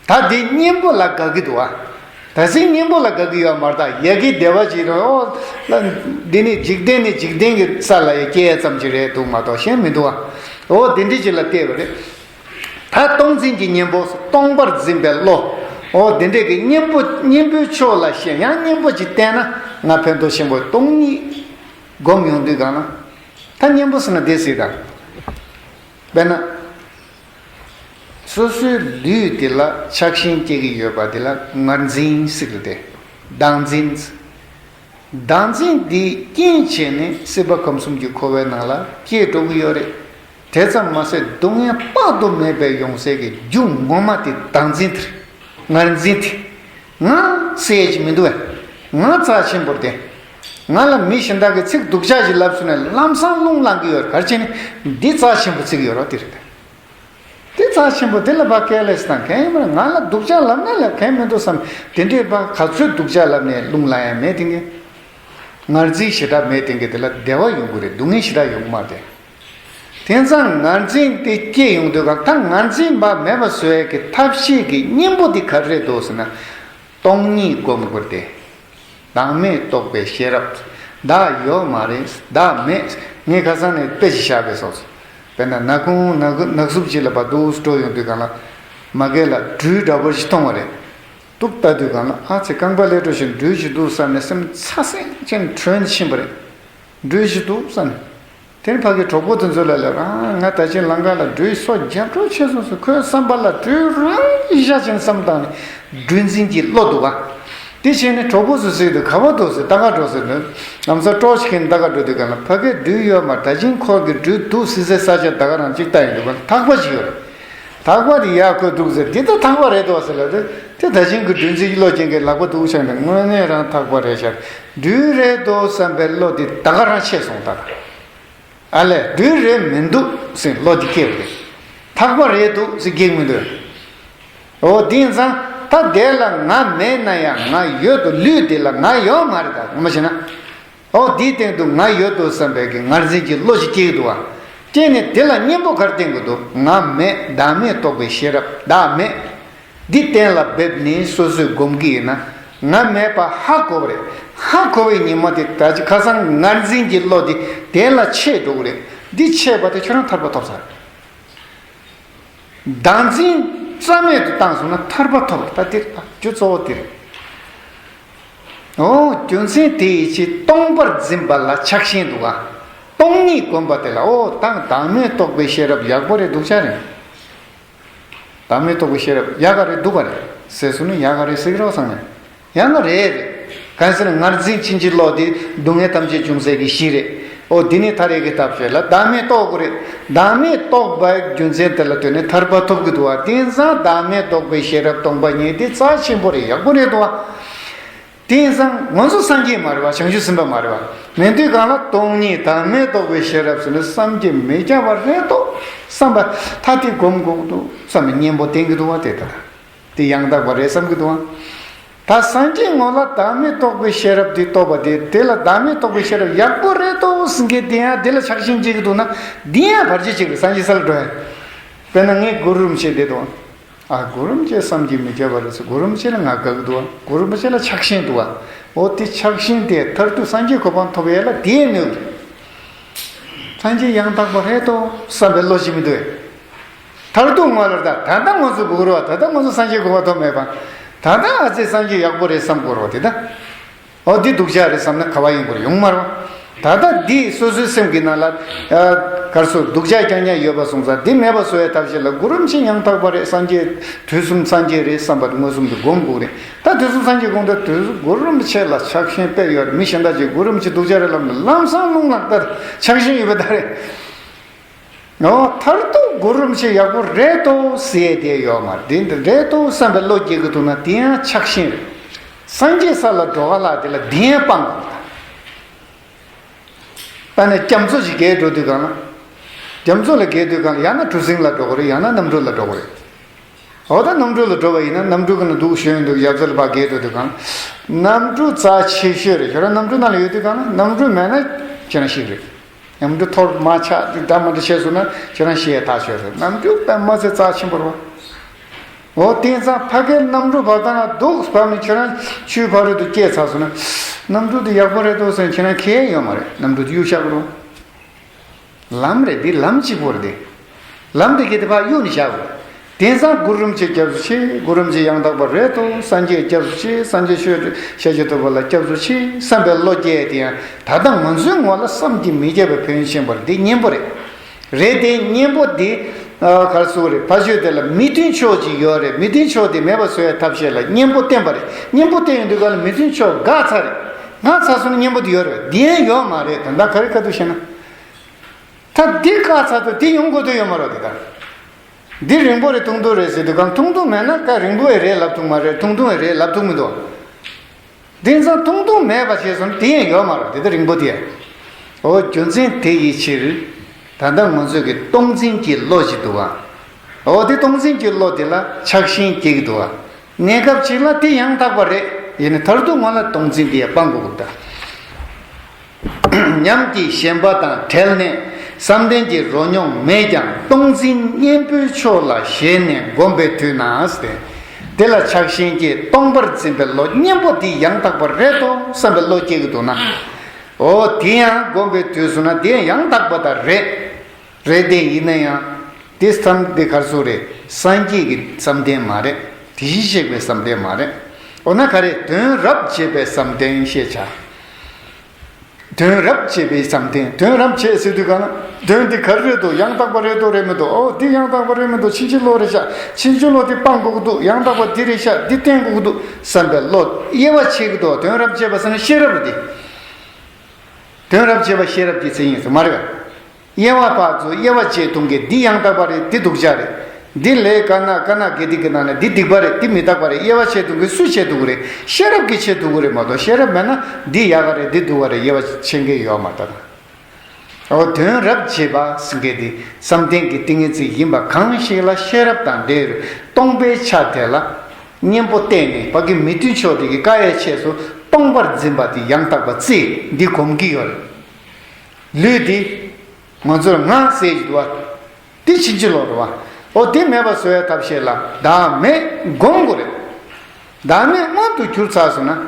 ད་འདི་གཉེན་པོ་ལ་དགའ་གི་འདུག་བ། ད་ཅིང་གཉེན་པོ་ལ་དགའ་གི་ཡོད་མ་རེད། ད་ཡ་གི་བདེ་བ་ཅིག་རེད། འོ་ལ་འདི་ནི་འཇིག་རྟེན་ནི་འཇིག་རྟེན་གྱི་ས་ལ་ཡ་སྐྱེས་ཙམ་ཅིག་རེད་འདུག་མ་གཏོགས་གཞན་མི་འདུག་བ། འོ་འདི་འདྲ་ཅིག་ལ་བལྟས་པ་རེད། ད་སྟོང་འཛིན་གྱི་གཉེན་པོ། སྟོང་པར་འཛིན་པའི་བློ། འོ་དེ་འདྲས་ཀྱི་གཉེན་པོ་གཉེན་པོའི་ཕྱོགས་ལ་ཞེན། ཡང་གཉེན་པོ་ཅིག་བསྟེན་ན་ང་ཕན་ཐོགས་ཆེན་པོ། སྟོང་ཉིད་སྒོམ་ཡོང་དུས་གང་ན། ད་གཉེན་པོ་ཟེར་ན་དེ་ཟེར་ད། དཔེར་ན། སོ་སོའི་ལུས་དེ་ལ་ཆགས་ཞེན་སྐྱེ་གི་ཡོད་པ་དེ་ལ་ངར་འཛིན་ཟེར་གི་རེད། བདག་འཛིན། བདག་འཛིན་འདིས་རྐྱེན་བྱས་ནས་སྲིད་པ་ཁམས་གསུམ་གྱི་འཁོར་བའི་ནང་ལ་སྐྱེས་འགྲོ་གི་ཡོད་རེད། དེ་ཙམ་མ་ཟད་སྡུག་བསྔལ་དཔག་ཏུ་མེད་པའི་ཡོང་སའི་གི་རྒྱུ་ངོ་མ་དེ་བདག་འཛིན་དེ་རེད། ངར་འཛིན་དེ། ང་ཟེར་ཡས་ཅིག་མི་འདུག་བས། ང་རྩ་ཆེན་པོ་རེད་དེ། ང་ལ་མི་གཞན་དག་གིས་ཚིག་སྡུག་ཅག་ཅིག་ལབ་སོང་ན་ལམ་སང་རླུང་ལངས་ཀྱི་ཡོད་རེད། ག་རེ་བྱས་ནས་འདི་རྩ་ཆེན་པོ་བརྩི་གི་ཡོད་རེད་དེ་རེད་དེ། དེ་རྩ་ཆེན་པོ་དེ་ལ་ཕར་ཀེར་ལེ་སི་དང་གང་ཡིན་པར་ང་ལ་སྡུག་ཅག་ལབ་ན་ལབ་གང་མི་འདུག་བསམ། དེ་འདྲའི་ཕར་ག་ཚོད་སྡུག་ཅག་ལབ་ནས་རླུང་ལངས་ཡ་མེད་དེ་གི། ངར་འཛིན་ཞེ་དྲག་མེད་དེ་གི་དེ་ལ་བདེ་བ་ཡོང་གི་རེད། སྡུག་བསྔལ་ཞེ་དྲག་ཡོང་གི་མ་རེད། དེང་སང་ངར་འཛིན་དེ་སྐྱེ་ཡོང་དུས་གང་ད་ངར་འཛིན་པ་མེད་པ་བཟོ་ཡ་གི་ཐབས་ཤེས་ཀྱི་གཉེན་པོ་དེ་ག་རེ་རེད་འདུག་ཟེར་ན། སྟོང་ཉིད་སྒོམ་དགོས་ཏེ། བདག་མེད་རྟོགས་པའི་ཤེས་རབ། བདག་ཡོད་མ་རེད། བདག་མེད། ངས་ཁ་སང་ནས་དཔེ་ཅིག་བཞག་པས་སོང་། དཔེར་ན་ནག་ཁུང་ནག་ནག་གསུབ་ཅིག་ལ་ཕར་འདུག་སེ་འགྲོ་ཡོང་དུས་གང་ལ། མ་གི་ལ་སྦྲུལ་འདྲ་པོ་ཞིག་མཐོང་བ་རེད། ཏོག་ཙམ་ལྟ་དུས་གང་ལ་ཨ་ཙི་རྐང་པ་ལས་འགྲོ་བཞིན་སྦྲུལ་ཞིག་འདུག་བསམ་ནས་སེམས་ཚ་སེང་ཅན་དྲོན་ཕྱིན་པ་རེད། སྦྲུལ་ཞིག་འདུག་བསམ་ནས། དེར་ཕ་གི་གྲོགས་པོ་དེ་ཚོ་ལ་ལབ་ར། ང་ད་ཅི་ལམ་ཁ་ལ་སྦྲུལ་སོ་རྒྱབ་འགྲོ་ཆེ་སོང་ཟེར། ཁོའི་བསམ་པ་ལ་སྦྲུལ་རང་གིས་བཞག་ཅིང་བསམ་བཏང་ནས་སྦྲུལ་འཛིན་གྱི་བློ་འདུག་ག། དེ་བྱས་ནས་གྲོགས་པོ་ཚོ་ཟེར་དུས་ག་པར་འདུག་ཟེར། ལྟ་ག་འགྲོ་ཟེར་དུས། ལམ་སང་ཀྲོག་ཤིག་གིན་ལྟ་ག་འགྲོ་དུས་ག་ལ་ཕ་གིར་སྦྲུལ་ཡོད་མ་རེད། ད་ཅི་ཁོ་གི་སྦྲུལ་འདུག་ཟེར་སའི་ས་ཆ་ད་ག་རང་གཅིག་ལྟ་ཡིན་འདུག་ག། ཐག་པ་ཅིག་ཡོད་རེད། ཐག་པ་དེ་ཡར་ཁོས་འདུག་ཟེར། འདི་ད་ཐག་པ་རེད་འདུག་ཟེར་ལབ་དུས་དེ་ད་ཅི་གི་སྦྲུལ་འཛིན་གྱི་བློ་ཅན་གྱི་ལག་པ་འདུག་ཆགས་ནས་དངོས་གནས་རང་ཐག་པ་རེད་ཤག། སྦྲུལ་རེད་འདུག་བསམ་པའི་བློ་དེ་ད་ག་རང་ཆད་སོང་ད། ཨ་ལས་སྦྲུལ་རེད་མི་འདུག་ཟེར་བློ་འདི་སྐྱེ་བ་རེད། ཐག་པ་རེད་འདུག་ཟེར་སྐྱེ་མི་འདུག། འོ་དེང་སང་ད་དེ་ལ་ང་མེད་ན་ཡང་ང་ཡོད་དོ། ལུས་དེ་ལ་ང་ཡོད་མ་རེད་ད་ངོ་མ་བྱས་ན། འོ་དེའི་སྟེང་དུ་ང་ཡོད་དོ་བསམ་པའི་གི་ངར་འཛིན་གྱི་བློ་ཞིག་སྐྱེ་གི་འདུག་བ། སྐྱེས་ནས་དེ་ལ་གཉེན་པོ་ག་རེ་བསྟེན་གི་འདུག། ང་མེད། བདག་མེད་རྟོགས་པའི་ཤེས་རབ་བདག་མེད། འདི་གཏན་ལ་འབེབས་ནས་སོ་སོས་སྒོམ་གྱི་ཡིན་ན། ང་མེད་པ་ཧ་གོ་བ་རེད། ཧ་གོ་བའི་ཉི་མ་དེ་ད་ཅི་ཁ་སང་ངར་འཛིན་གྱི་བློ་དེ་དེ་ལ་ཆད་འགྲོ་གི་རེད། འདི་ཆད་པ་དེ་ཁྱོད་རང་ཐར་པ་ཐོབ་ས་རེད། བདག་འཛིན་རྩ་མེད་དུ་བཏང་སོང་ན་ཐར་པ་ཐོབ་རེད། ད་དེ་རེད། ད་རྒྱུ་གཙོ་བོ་དེ་རེད། འོ་རྒྱུ་མཚན་དེ་ཡི་ཕྱིར་སྟོང་པར་འཛིན་པ་ལ་ཆགས་ཞེན་འདུག་ག། སྟོང་ཉིད་སྒོམ་པ་དེ་ལ་འོ་ད་བདག་མེད་རྟོགས་པའི་ཤེས་རབ་ཡག་པོ་རེད། སྡུག་ཅག་རེད། བདག་མེད་རྟོགས་པའི་ཤེས་རབ་ཡག་ག་རེད་སྡུག་ག་རེད་ཟེར་སོང་ན་ཡག་ག་རེད་ཟེར་གི་རོགས་བསམ་ནས། ཡང་ན་རེད་རེད། གང་ཟེར་ན་ངར་འཛིན་ཕྱིན་ཅི་ལོག་དེ་སྡུག་བསྔལ་ཐམས་ཅད་འབྱུང་སའི་གི་གཞི་རེད། ཨོ་འདི་ནི་ཐར་ཡས་ཀྱི་ཐབས་ཤེས་ལ་བདག་མེད་རྟོགས་དགོས་རེད། བདག་མེད་རྟོགས་པའི་རྒྱུ་མཚན་དེ་ལ་ལྟོས་ནས་ཐར་པ་ཐོབ་ཀྱི་འདུག་བ། དེང་སང་བདག་མེད་རྟོགས་པའི་ཤེས་རབ་སྟོང་པ་ཉིད་དེ་རྩ་ཆེན་པོ་རེད། ཡག་པོ་རེད་འདུག་བ། དེང་སང་ང་ཚོ་སངས་རྒྱས་མ་རེད་བ། བྱང་ཆུབ་སེམས་དཔའ་མ་རེད་བ། མེད་དུས་གང་ལ་སྟོང་ཉིད་བདག་མེད་རྟོགས་པའི་ཤེས་རབ་ཟེར་ནས་བསམ་གྱིས་མི་ཁྱབ་པ་རེད་དོ་བསམ་པ། ད་དེ་སྒོམ་དགོས་ཀྱི་འདུག་བསམ་པའི་གཉེན་པོ་བསྟེན་གྱི་འདུག་བ། དེ་ལྟར། དེ་ཡང་དག་པ་རེད་བསམ་གྱི་འདུག་ཨང་། ད་སངས་རྒྱས་ངོ་ལ་བདག་མེད་རྟོགས་པའི་ཤེས་རབ་དེ་རྟོགས་པ་དེ་དེ་ལ་བདག་མེད་རྟོགས་པའི་ཤེས་རབ་ཡག་པོ་རེད་དོ་ཟེར་མཁན་དེ་ཡང་དེ་ལ་ཆགས་ཞེན་སྐྱེ་གི་འདུག་ན། འདི་ཡང་བར་ཆད་ཅིག་རེད། སངས་རྒྱས་ས་ལ་འགྲོ་ཡ། དཔེར་ན་ངས་གུ་རུ་རིན་པོ་ཆེ་བསྡད་འདུག་ཨང་། ཨ་གུ་རུ་རིན་པོ་ཆེ་བསམ་གྱིས་མི་ཁྱབ་པ་རེད་ཟེར། གུ་རུ་རིན་པོ་ཆེ་ལ་ང་དགའ་གི་འདུག་ཨང་། གུ་རུ་རིན་པོ་ཆེ་ལ་ཆགས་ཞེན་འདུག་ཨང་། འོ་དེ་ཆགས་ཞེན་དེ་མཐར་ཐུག་སངས་རྒྱས་གོ་འཕང་ཐོབ་ཡས་ལ་དེས་གནོད་གི་རེད། སངས་རྒྱས་ཡང་དག་པ་རེད་དོ་བསམ་པའི་བློ་ཞིག་མི་འདུག་གས། མཐར་ཐུག་ངོ་ལ་ད་ད་ལྟ་ང་ཚོ་སྒུག་རོགས། ད་ལྟ་ང་ཚོ་སངས་རྒྱས་གོ་འཕང་ཐོབ་མེད་པ། ད་ལྟ་ཨ་ཙི་སངས་རྒྱས་ཡག་པོ་རེད་བསམ་དགོས་རོགས་དེ་ད། འོ་འདི་སྡུག་ཅག་རེད་བསམ་ན་ག་བ་ཡིན་དགོས་རེད། ཡོང་མ་རེད་བ། ད་ལྟ་འདི་སོ་སོའི་སེམས་ཀྱི་ནང་ལ་ཨ་གར་སོ་སྡུག་ཅག་རྐྱང་རྐྱང་ཡོད་པ་སོང་ཙང་འདི་མེད་པ་བཟོ་བའི་ཐབས་ཤེས་ལ་གུ་རུ་རིན་པོ་ཆེ་ཡང་དག་པ་རེད། སངས་རྒྱས་དུས་གསུམ་སངས་རྒྱས་རེད་བསམ་པ་མངོན་སུམ་དུ་སྒོམ་དགོས་རེད། ད་དུས་གསུམ་སངས་རྒྱས་དགོངས་དོན་དུས་གསུམ་གུ་རུ་རིན་པོ་ཆེ་ལ་ཆགས་ཞེན་དཔེ་ཡོད་རེད། མི་གཞན་དག་ཅིག་གུ་རུ་རིན་པོ་ཆེ་སྡུག་ཅག་རེད་ལབ་ན་ལམ་སང་རླུང་ལངས་ལྟར་ཆགས་ཞེན་ཡོད་པ་ད་རེད། འོ་མཐར་ཐུག་གུ་རུ་རིན་པོ་ཆེ་ཡག་པོ་རེད་དོ་ཟེར་དེ་ཡོད་མ་རེད། དེ་འདི་རེད་དོ་བསམ་པའི་བློ་སྐྱེ་གི་འདུག་ན་དེ་ཡང་ཆགས་ཞེན་རེད། སངས་རྒྱས་ས་ལ་འགྲོ་ག་ལ་དེ་ལ་དེ་ཡང་སྤང་དགོས། ད་ནི་རྒྱ་མཚོ་ཞིག་བརྒལ་འགྲོ་དུས་གང་ལ། རྒྱ་མཚོ་ལ་བརྒལ་དུས་གང་ལ་ཡང་ན་གྲུ་གཟིངས་ལ་འགྲོ་གི་རེད། ཡང་ན་གནམ་གྲུ་ལ་འགྲོ་གི་རེད། འོ་ད་གནམ་གྲུ་ལ་འགྲོ་བ་ཡིན་ན་གནམ་གྲུ་གི་ནང་འདུག་ཞོན་འདུག་ཡབ་ཚ་ལ་ཕར་བརྒལ་འགྲོ་དུས་གང་ལ། གནམ་གྲུ་རྩ་ཆེ་ཤོས་རེད། ཁྱོད་རང་གནམ་གྲུ་ནང་ལ་ཡོད་དུས་གང་ལ་གནམ་གྲུ་མེད་ན་ཁྱེད་རང་ཤི་གི་རེད། གནམ་གྲུ་ཐོག་མ་ཆག་འདྲ་མ་འདྲ་བྱས་སོང་ན་ཁྱེད་རང་ཤི་ཡས་ཐག་ཆོད་རེད། གནམ་གྲུ་དཔེ་མ་ཚད་རྩ་ཆེན་པོ་རེད་བ། འོ་དེང་སང་ཕ་གིར་གནམ་གྲུ་བབས་ད་ན་འདུག་བབས་ནས་ཁྱོད་རང་ཆུའི་ཕ་རོལ་ཏུ་སྐྱེས་ཚར་སོང་ན། གནམ་གྲུ་དེ་ཡག་པོ་རེད་འདུག་ཟེར་ཁྱེད་རང་ཁེལ་ཡོད་མ་རེད། གནམ་གྲུ་དེ་གཡུག་བཞག་དགོས་རེད། ལམ་རེད་དེ། ལམ་གཅིག་པོ་རེད་དེ། ལམ་དེ་གའི་དེ་ཕར་གཡུག་ནས་བཞག་དགོས། དེང་སང་གུ་རུ་རིན་པོ་ཆེ་སྐྱབས་སུ་མཆི། གུ་རུ་རིན་པོ་ཆེ་ཡང་དག་པ་རེད་དོ། སངས་རྒྱས་སྐྱབས་སུ་མཆི། སངས་རྒྱས་ཆོས་ཤཱཀྱ་ཐུབ་པ་ལ་སྐྱབས་སུ་མཆི་བསམ་པའི་བློ་སྐྱེས་དེ་ཡང་ད་ལྟ་ང་ཚོའི་ངོ་ལ་བསམ་གྱིས་མི་ཁྱབ་པའི་ཕན་ཡོན་ཆེན་པོ་རེད། འདི་གཉེན་པོ་རེད། རེད་དེ་གཉེན་པོ་འདི་ཨ་ག་རེ་ཟེར་དགོས་རེད། ཕ་ཆོས་དེ་ལ་མི་མཐུན་ཕྱོགས་ཅིག་ཡོད་རེད། མི་མཐུན་ཕྱོགས་དེ་མེད་པ་བཟོ་བའི་ཐབས་ཤེས་ལ་གཉེན་པོ་བསྟེན་པ་རེད། གཉེན་པོ་བསྟེན་ཡོང་དུས་ག་ལ་མི་མཐུན་ཕྱོགས་འགག་ཚར་རེད། ང་ཚ་སོང་ན་གཉེན་པོ་དེ་ཡོད་རེད། འདི་ཡང་ཡོད་མ་རེད། ད་ལྟ་ག་རེ་ག་དུས་བཤད་ན། ད་འདི་བཀག་ཚར་དུས་འདི་ཡོང་དགོས་དོན་ཡོད་མ་རེད། དེ་ལྟར་འདི་རིང་པོ་རེད་ཐུང་ཐུང་རེད་ཟེར་དུས་གང་ཐུང་ཐུང་མེད་ན་ད་རིང་པོ་ཡི་རེད་ལབ་ཐུབ་མ་རེད། ཐུང་ཐུང་ཡི་རེད་ལབ་ཐུབ་མི་འདུག་དེང་སང་ཐུང་ཐུང་མེད་པ་བྱས་སོང་དེ་ཡང་ཡོད་མ་རེད། དེ་ལྟར་རིང་པོ་དེ། འོ་རྒྱུ་མཚན་དེ་ཡི་ཕྱིར། ད་ལྟ་ང་ཚོས་ཀྱི་སྟོང་འཛིན་གྱི་བློ་ཅིག་འདུག་ག་འོ་དེ་སྟོང་འཛིན་གྱི་བློ་དེ་ལ་ཆགས་ཞེན་སྐྱེ་གི་འདུག་ག་གནས་སྐབས་ཅིག་ལ་དེ་ཡང་དག་པ་རེད། ཡིན་ནའི་མཐར་ཐུག་ང་ལ་སྟོང་འཛིན་དེ་ཡང་སྤང་དགོས་ཀྱི་འདུག་ཉམས་ཀྱིས་ཞེན་པ་དང་བྲལ་ནས་བསམ་གཏན་གྱི་རོ་མྱོང་མེད་ཀྱང་སྟོང་འཛིན་གཉེན་པོའི་ཕྱོགས་ལ་ཞེན་ནས་བསྒོམ་པའི་དུས་ན་ཟེར། དེ་ལ་ཆགས་ཞེན་སྐྱེས་སྟོང་པར་འཛིན་པའི་བློ་གཉེན་པོ་འདི་ཡང་དག་པ་རེད་དོ་བསམ་པའི་བློ་སྐྱེ་གི་འདུག་ན། འོ་དེ་ཡང་བསྒོམ་པའི་དུས་སུ་ན་དེ་ཡང་དག་པ་དང་རེད། རེད་དེ་ཡིན་ན་ཡང་དེ་བསམ་དེ་གར་སོ་རེད། སངས་རྒྱས་ཀྱི་བསམ་གཏན་མ་རེད། དེ་བཞིན་གཤེགས་པའི་བསམ་གཏན་མ་རེད། འོ་ན་ག་རེ་དོན་རབ་བྱེད་པའི་བསམ་གཏན་ཞེས་བྱ། དོན་རབ་བྱེད་པའི་བསམ་གཏན། དོན་རབ་བྱེད་ཟེར་དུས་གང་ན་དོན་འདི་ག་རེ་རེད་དོ། ཡང་དག་པ་རེད་དོ་རེད་མི་འདུག་འོ་འདི་ཡང་དག་པ་རེད་མི་འདུག་ཕྱིན་ཅི་ལོག་རེད་ཤག་ཕྱིན་ཅི་ལོག་འདི་སྤང་དགོས་ཀྱི་འདུག་ཡང་དག་པ་འདི་རེད་ཤག་འདི་བསྟེན་དགོས་ཀྱི་འདུག་བསམ་པའི་བློ་དབྱེ་བ་ཕྱེ་གི་འདུག་དོན་རབ་བྱེད་པ་ཟེར་ན་ཤེས་རབ་རེད་དེ། དོན་རབ་བྱེད་པ་ཤེས་རབ་ཀྱི་མཚན་ཉིད་སུ་མ་རེད་པས། དབྱེ་བ་ཕར་ཚུར་དབྱེ་བ་ཕྱེ་ཐུང་གི་འདི་ཡང་དག་པ་རེད། འདི་སྡུག་ཅག་རེད། འདི་ལས་དཀར་ནག་དཀར་ནག་དགེ་སྡིག་གི་ནང་ནས་འདི་སྡིག་པ་རེད། འདི་མི་རྟག་པ་རེད། དབྱེ་བ་ཕྱེ་ཐུང་གི་སུས་ཕྱེ་ཐུབ་ཀྱི་རེད། ཤེས་རབ་ཀྱིས་ཕྱེ་ཐུབ་ཀྱི་རེད་མ་གཏོགས། ཤེས་རབ་མེད་ན་འདི་ཡག་ག་རེད། འདི་སྡུག་ག་རེད། དབྱེ་བ་ཕྱེ་མཁན་ཡོད་མ་རེད་ད། འོ་དོན་རབ་བྱེད་པ་ཟེར་མཁན་འདི་བསམ་གཏན་གྱི་ཏིང་ངེ་འཛིན་ཡིན་པ་གང་ཞིག་ལ་ཤེས་རབ་དང་འབྲེལ་སྟོང་པའི་ཆ་དེ་ལ་གཉེན་པོ་བསྟེན་ནས་ཕ་གི་མི་མཐུན་ཕྱོགས་དེ་གི་བཀག་ཡས་ཆེད་དུ་སྟོང་པར་འཛིན་པ་དེ་ཡང་དག་པ་རྩིས་འདི་སྒོམ་གྱི་ཡོད་རེད། ལུས་འདི་ང་ཚོར་ང་ཟེར་གྱི་འདུག་བ། འདི་ཕྱིན་ཅི་ལོག་རེད་བ། འོ་དེ་མེད་པ་བཟོ་བའི་ཐབས་ཤེས་ལ་བདག་མེད་སྒོམ་དགོས་རེད། བདག་མེད་མངོན་དུ་གྱུར་ཚར་སོང་ན།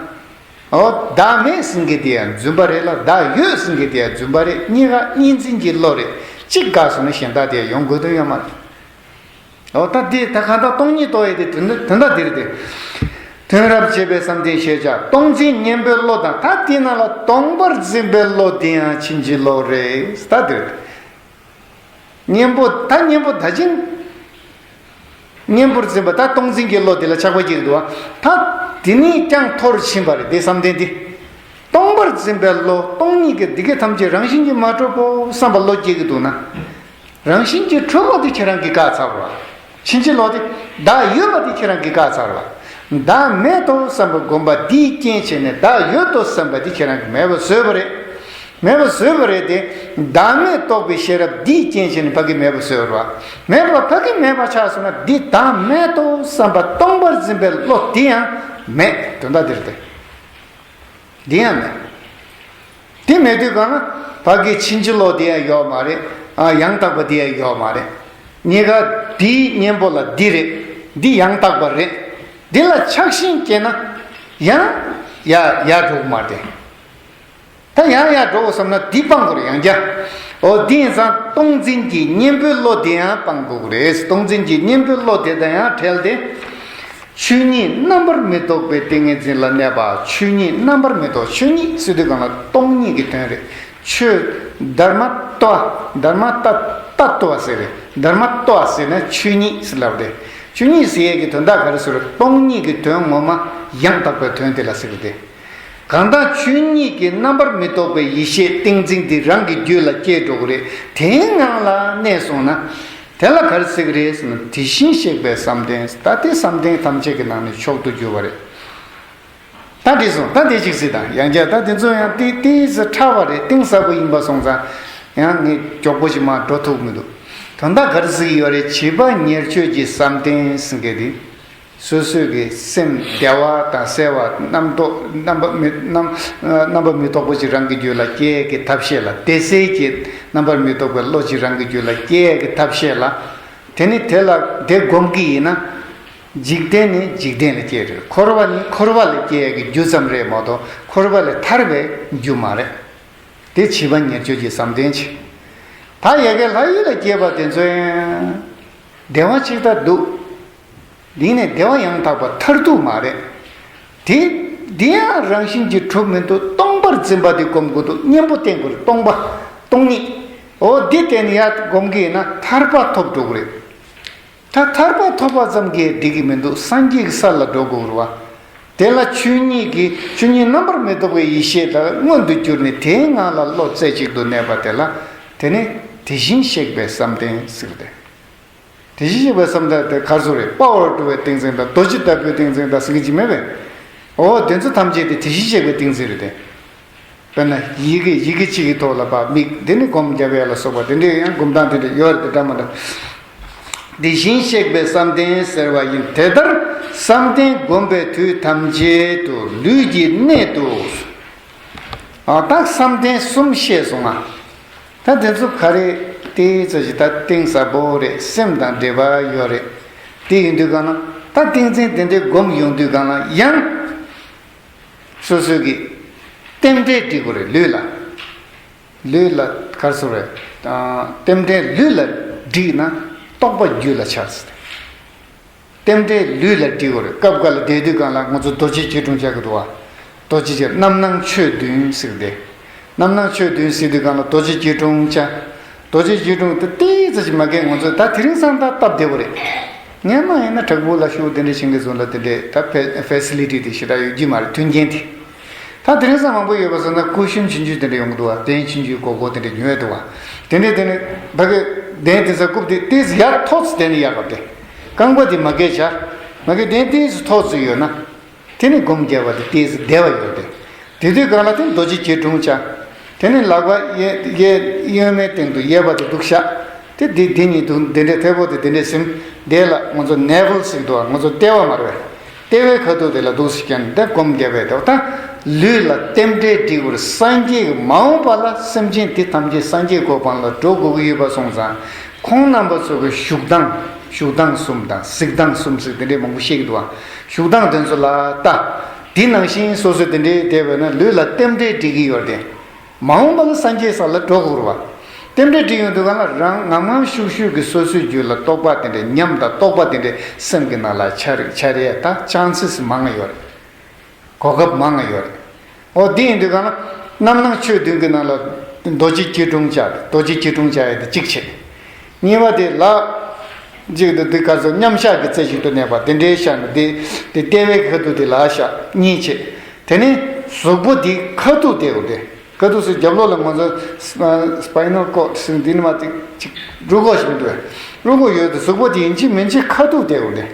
འོ་བདག་མེད་ཟེར་མཁན་དེ་ཡང་རྫུན་པ་རེད་ལ། བདག་ཡོད་ཟེར་མཁན་དེ་ཡང་རྫུན་པ་རེད། གཉིས་ཀ་གཉིས་འཛིན་གྱི་བློ་རེད། གཅིག་འགགས་སོང་ན་གཞན་དག་དེ་ཡང་ཡོང་དགོས་དོན་ཡོད་མ་རེད། འོ་ད་འདི་ད་གང་ལྟར་སྟོང་ཉིད་རྟོགས་ཡས་དེ་དོན་དོན་དག་འདིར་དེ། དོན་རབ་བྱེད་པའི་བསམ་གཏན་ཞེས་བྱ་སྟོང་འཛིན་གཉེན་པོའི་བློ་དང་། ད་དེ་ནང་ལ་སྟོང་པར་འཛིན་པའི་བློ་དེ་ཡང་ཕྱིན་ཅི་ལོག་རེད། ད་འདིར་དེ། གཉེན་པོ་ད་གཉེན་པོ་ད་ཅིང་། གཉེན་པོར་འཛིན་པ་ད་སྟོང་འཛིན་གྱི་བློ་དེ་ལ་ཆགས་པ་སྐྱེ་གི་འདུག་བ། ད་དེ་ནས་ཀྱང་མཐོ་རུ་ཕྱིན་པ་རེད་དེ་བསམ་གཏན་དེ། སྟོང་པར་འཛིན་པའི་བློ། སྟོང་ཉིད་ཀྱི་འདི་སྐད་ཐམས་ཅད་རང་བཞིན་གྱིས་མ་གྲུབ་བོ་བསམ་པ་བློ་སྐྱེ་གི་འདུག་ན། རང་བཞིན་གྱིས་གྲུབ་པ་དེ་ཁྱེད་རང་གིས་བཀག་ཚར་བ། ཕྱིན་ཅི་ལོག་དེ། བདག་ཡོད་པ་དེ་ཁྱེད་རང་གིས་བཀག་ཚར་བ། བདག་མེད་དོ་བསམ་པའི་སྒོམ་པ་འདིའི་རྐྱེན་བྱས་ནས་བདག་ཡོད་དོ་བསམ་པ་དེ་ཁྱེད་རང་གིས་མེད་པ་བཟོས་པ་རེད། མེད་པ་བཟོས་པ་རེད་དེ། བདག་མེད་རྟོགས་པའི་ཤེས་རབ་འདིའི་རྐྱེན་བྱས་ནས་ཕ་གི་མེད་པ་བཟོས་པ་རེད་བ། མེད་པ་ཕ་གི་མེད་པ་ཆགས་སོང་ན་འདི་བདག་མེད་དོ་བསམ་པ་སྟོང་པར་འཛིན་པའི་བློ་འདི་ཡང་མེད་དོན་དག་འདི་རེད་དེ། འདི་ཡང་མེད། དེ་མེད་དུས་གང་ན་ཕ་གི་ཕྱིན་ཅི་ལོག་དེ་ཡང་ཡོད་མ་རེད། ཨ་ཡང་དག་པ་དེ་ཡང་ཡོད་མ་རེད། གཉིས་ཀ་དེའི་གཉེན་པོ་ལ་འདི་རེད། འདི་ཡང་དག་པ་རེད། འདི་ལ་ཆགས་ཞེན་སྐྱེས་ན་ཡང་ཡ་ཡ་འགྲོ་གི་མ་རེད། ད་ཡང་ཡ་འགྲོ་གི་བསམ་ན་འདི་སྤང་དགོས་རེད་ཡང་བསྐྱར། འོ་འདི་ཡིན་ཙང་སྟོང་འཛིན་གྱི་གཉེན་པོའི་བློ་དེ་ཡང་སྤང་དགོས་ཀྱི་རེད། སྟོང་འཛིན་གྱི་གཉེན་པོའི་བློ་དེ་དང་ཡང་བྲལ་ཏེ། ཆོས་ཉིད་རྣམ་པར་མི་རྟོག་པའི་ཏིང་ངེ་འཛིན་ལ་གནས་པ། ཆོས་ཉིད་རྣམ་པར་མི་རྟོག་ཆོས་ཉིད་ཟེར་དུས་གང་ལ་སྟོང་ཉིད་ཀྱི་དོན་རེད། ཆོས་དྷརྨ་ཏ་དྷརྨ་ཏ་ཏ་ཏ་ཟེར་རེད། དྷརྨ་ཏ་ཟེར་ན་ཆོས་ཉིད་ཟེར་ལབ་རེད། ཆོས་ཉིད་ཟེར་ཡས་ཀྱི་དོན་དག་ག་རེ་ཟེར། སྟོང་ཉིད་ཀྱི་དོན་ངོ་མ་ཡང་དག་པའི་དོན་དེ་ལ་ཟེར་གི་རེད། གང་ལྟར་ཆོས་ཉིད་ཀྱི་རྣམ་པར་མི་རྟོག་པའི་ཡེ་ཤེས་ཏིང་འཛིན་འདི་རང་གི་རྒྱུད་ལ་སྐྱེས་འགྲོ་གི་རེད། དེའི་ངང་ལ་གནས་སོང་ན། དེ་ལ་ག་རེ་ཟེར་གི་རེད་ཟེར་ན་དེ་བཞིན་གཤེགས་པའི་བསམ་གཏན། ད་དེ་བསམ་གཏན་ཐམས་ཅད་ཀྱི་ནང་ནས་མཆོག་ཏུ་གྱུར་པ་རེད། ད་འདི་སོང་ད་འདི་གཅིག་གཟིགས་དང་། ཡང་བསྐྱར་ད་འདི་ཚོ་ཡང་ཏི་ཏི་ཟེར་ཕྲ་བ་རེད། གཏིང་ཟབ་པོ་ཡིན་པ་སོང་ཙང་ཡང་ངས་མགྱོགས་པོ་ཞིག་མར་འགྲོ་ཐུབ་མི་འདུག་དོན་དག་ག་རེ་ཟེར་གི་ཡོད་རེད། བྱིས་པ་ཉེར་སྤྱོད་ཀྱི་བསམ་གཏན་ཟེར་མཁན་དེ། སོ་སོའི་གི་སེམས་བདེ་བ་དང་གསལ་བ་རྣམ་རྟོག་རྣམ་པ་མི་རྣམ་རྣམ་པ་མི་རྟོག་པ་ཅིག་རང་གི་རྒྱུད་ལ་སྐྱེ་གི་ཐབས་ཤེས་ལ། བདེ་གསལ་གྱི་རྣམ་པར་མི་རྟོག་པའི་བློ་ཅིག་རང་གི་རྒྱུད་ལ་སྐྱེ་གི་ཐབས་ཤེས་ལ། དེ་ནི་དེ་ལ་དེ་སྒོམ་གི་ཡིན་ན། འཇིག་རྟེན་ནི་འཇིག་རྟེན་ལ་སྐྱེ་རེད། འཁོར་བ་ནི་འཁོར་བ་ལ་སྐྱེ་གི་རྒྱུ་ཙམ་རེད་མ་གཏོགས་འཁོར་བ་ལས་ཐར་བའི་རྒྱུ་མ་རེད། དེ་བྱིས་པ་ཉེར་སྤྱོད་ཀྱི་བསམ་གཏན་ཆེ། ད་ཡ་གི་ལྷ་ཡུལ་ལ་སྐྱེས་པ་དེ་ཚོ་ཡང་བདེ་བ་ཅིག་ད་འདུག་འདི་ནས་བདེ་བ་ཡང་དག་པ་མཐར་ཐུག་མ་རེད། དེ་འདི་ཡང་རང་བཞིན་གྱིས་གྲུབ་མི་འདུག་སྟོང་པར་འཛིན་པ་དེ་སྒོམ་དགོས་འདུག་གཉེན་པོ་བསྟེན་དགོས་རེད། སྟོང་པ། སྟོང་ཉིད། འོ་འདི་བསྟེན་ནས་ཡར་སྒོམ་གྱི་ཡིན་ན་ཐར་པ་ཐོབ་འགྲོ་གི་རེད། ད་ཐར་པ་ཐོབ་པ་ཙམ་གྱིས་འགྲིག་གི་མི་འདུག་སངས་རྒྱས་ཀྱི་ས་ལ་འགྲོ་དགོས་རེད་བ། དེ་ལ་ཆོས་ཉིད་ཀྱི་ཆོས་ཉིད་རྣམ་པར་མི་རྟོག་པའི་ཡེ་ཤེས་དག་མངོན་དུ་གྱུར་ནས་དེའི་ངང་ལ་བློ་རྩེ་གཅིག་ཏུ་གནས་པ་དེ་ལ། དེ་ནི་དེ་བཞིན་གཤེགས་པའི་བསམ་གཏན་ཟེར་ཏེ། དེ་བཞིན་གཤེགས་པའི་བསམ་གཏན་དེ་ག་རེ་ཟེར་རེད། དཔའ་བར་སྤྲུལ་པའི་ཏིང་འཛིན་དང་རྡོ་རྗེ་ལྟ་བུའི་ཏིང་འཛིན་དང་ཟེར་གྱི་མེད་པས། འོ་དེ་ཚོ་ཐམས་ཅད་དེ་དེ་བཞིན་གཤེགས་པའི་ཏིང་འཛིན་རེད་དེ། དཔེར་ན་ཡི་གེ་ཡི་གེ་གཅིག་གི་ཐོག་ལ་ཕར་དམིགས། དེ་ནི་སྒོམ་རྒྱབ་ཡ་ལ་སོགས་པ་དེ་འདྲའི་ཡང་སྒོམ་སྟངས་དེ་འདྲ་ཡོད་རེད་དེ། འདྲ་མི་འདྲ། དེ་བཞིན་གཤེགས་པའི་བསམ་གཏན་ཟེར་བ་ཡིན། དེ་ལྟར་བསམ་གཏན་བསྒོམ་པའི་དུས་ཐམས་ཅད་དུ་ལུས་ཀྱི་གནད་དུ། ཨ་ད་བསམ་གཏན་གསུམ་བཤད་སོང་ང་། ད་དེ་ཚོ་ག་རེ་ཏོག་ཙམ་ཞིག་ད་གཏིང་ཟབ་པོ་རེད། སེམས་དང་འབྲེལ་བ་ཡོད་རེད། དེ་ཡིན་དུས་གང་ན་ད་ཏིང་འཛིན་དེ་འདྲའི་སྒོམ་ཡོང་དུས་གང་ན་ཡང་། སོ་སོའི་གི་རྟེན་འབྲེལ་སྒྲིག་དགོས་རེད་ལུས་ལ། ལུས་ལ་ག་རེ་ཟེར་རེད། རྟེན་འབྲེལ་ལུས་ལ་སྒྲིག་ན་རྟོགས་པ་རྒྱུད་ལ་འཆར་ཟེར། རྟེན་འབྲེལ་ལུས་ལ་སྒྲིག་དགོས་རེད། སྐབས་འགའ་ལ་བསྡད་དུས་གང་ལ་ང་ཚོ་རྡོ་རྗེ་སྐྱིལ་ཀྲུང་བཅའ་གི་འདུག་བ། རྡོ་རྗེ་སྐྱིལ། རྣམ་སྣང་ཆོས་བདུན་ཟེར་གི་དེ། རྣམ་སྣང་ཆོས་བདུན་ཟེར་དུས་གང་ལ་རྡོ་རྗེ་སྐྱིལ་ཀྲུང་བཅའ། རྡོ་རྗེ་སྐྱིལ་ཀྲུང་དེ་ཏོག་ཙམ་ཞིག་མ་གས་ང་ཚོས་ད་དེ་རིང་སང་ད་སྟབས་བདེ་པོ་རེད། སྔན་མ་ཡིན་ན་བྲག་ཕུག་ལ་ཤུགས་དེ་འདྲ་ཞིང་གི་བཟོ་ལ་དེ་འདྲའི་ད་ཕེ་ཕེ་སི་ལི་ཊི་དེ་ཞེ་དྲག་ཡོད་ཀྱི་མ་རེད། མཐུན་རྐྱེན་དེ། ད་དེ་རིང་སང་མང་པོ་ཡོད་པ་སོང་ན་ཀུ་ཤུན་ཆུང་ཆུང་དེ་འདྲ་ཡོང་གི་འདུག་བ། གདན་ཆུང་ཆུང་སྒོར་སྒོར་དེ་འདྲ་ཉོས་འདུག་བ། དེ་འདྲ་དེ་ནི་ཕ་གི་གདན་དེ་ཚ་རྐུབ་དེ་ཏོག་ཙམ་ཡར་མཐོ་ཙམ་དེ་ནི་ཡར་བབས་ཏེ། རྐང་པ་དེ་མ་གས་བྱ། མ་གས་གདན་ཏོག་ཙམ་མཐོ་ཙམ་ཡོད་ན། དེ་ནི་སྒོམ་རྒྱབ་པ་དེ་ཏོག་ཙམ་བདེ་བ་ཡོད་དེ། དེ་དུས་གང་ལ་དེ་རྡོ་རྗེ་སྐྱིལ་ཀྲུང་བཅའ། དེ་ནི་ལག་པ་གཡས་གཡས་གཡོན་མའི་སྟེང་དུ་གཡས་པ་དེ་འདུག་བཞག་དེ་འདི་འདི་གཉིས་འདུག་འདི་འདྲའི་མཐེ་བོ་དེ་འདི་འདྲའི་ཟིན། དེ་ལ་ང་ཚོ་ནེ་ཝལ་ཟེར་གི་འདུག་ང་ཚོ་ལྟེ་བ་མ་རེད་པས། ལྟེ་བའི་ཁ་ཐུག་དེ་ལ་འདུག་སེ་བྱས་ནས་འདི་སྒོམ་རྒྱབ་པས། དེ་ད་ལུས་ལ་རྟེན་འབྲེལ་སྒྲིག་པར་སངས་རྒྱས་ཀྱི་མ་འོངས་པ་ལ་སེམས་ཅན་དེ་ཐམས་ཅད་སངས་རྒྱས་གོ་འཕང་ལ་འགྲོ་དགོས་ཀྱི་ཡོད་པ་སོང་ཙང་། ཁོང་རྣམ་པ་ཚོ་གི་བཞུགས་སྟངས། བཞུགས་སྟངས་གསུམ་དང་གཟིགས་སྟངས་གསུམ་ཟེར་དེ་འདྲའི་མང་པོ་བཤད་ཀྱི་འདུག་བ། བཞུགས་སྟངས་དེ་ཚོ་ལ་ལྟ། དེ་ནང་བཞིན་སོ་སོ་དེ་འདྲའི་བསྡད་པ་ན་ལུས་ལ་རྟེན་འབྲེལ་སྒྲིག་གི་ཡོད་དེ། མ་འོངས་པ་ལ་སངས་རྒྱས་ས་ལ་འགྲོ་དགོས་རེད་བ། རྟེན་འབྲེལ་སྒྲིག་ཡོང་དུས་གང་ལ་རང་ངམ་ངམ་ཤུགས་ཤུགས་ཀྱིས་སོ་སོའི་རྒྱུད་ལ་རྟོགས་པ་དེ་འདྲའི་ཉམས་དང་རྟོགས་པ་དེ་འདྲའི་སེམས་ཀྱི་ནང་ལ་འཆར་འཆར་ཡས་ད་ཅན་སེ་སི་མང་ང་ཡོད་རེད། གོ་སྐབས་མང་ང་ཡོད་རེད། འོ་དེ་ཡིན་དུས་གང་ལ་རྣམ་སྣང་ཆོས་བདུན་གྱི་ནང་ལ་རྡོ་རྗེ་སྐྱིལ་ཀྲུང་བཅའ། རྡོ་རྗེ་སྐྱིལ་ཀྲུང་བཅའ་ཡས་དེ་གཅིག་བྱས། གཉིས་པ་དེ་ལག་གཅིག་ཏུ་དེ་ག་ཚོད་མཉམ་བཞག་གི་རྩེ་གཅིག་ཏུ་གནས་པ་དེ་འདྲའི་བཞག་ནས་དེ་དེ་ལྟེ་བའི་ཁ་ཐུག་དེ་ལ་བཞག་གཉིས་བྱས། དེ་ནས་གཟུགས་པོ་དེ་ཁ་ཐུག་བསྡད་དགོས་ཏེ། ཁ་ཐུག་ཟེར་རྒྱབ་ལོགས་ལ་ང་ཚོ་སི་པའི་ནལ་ཀོཌ་ཟེར་འདི་ནི་མ་དེ་གཅིག་རུས་ཁོག་ཞིག་མི་འདུག་བས། རུས་ཁོག་ཡོད་དེ་གཟུགས་པོ་དེ་ཡིན་གཅིག་མིན་གཅིག་ཁ་ཐུག་བསྡད་དགོས་ཏེ།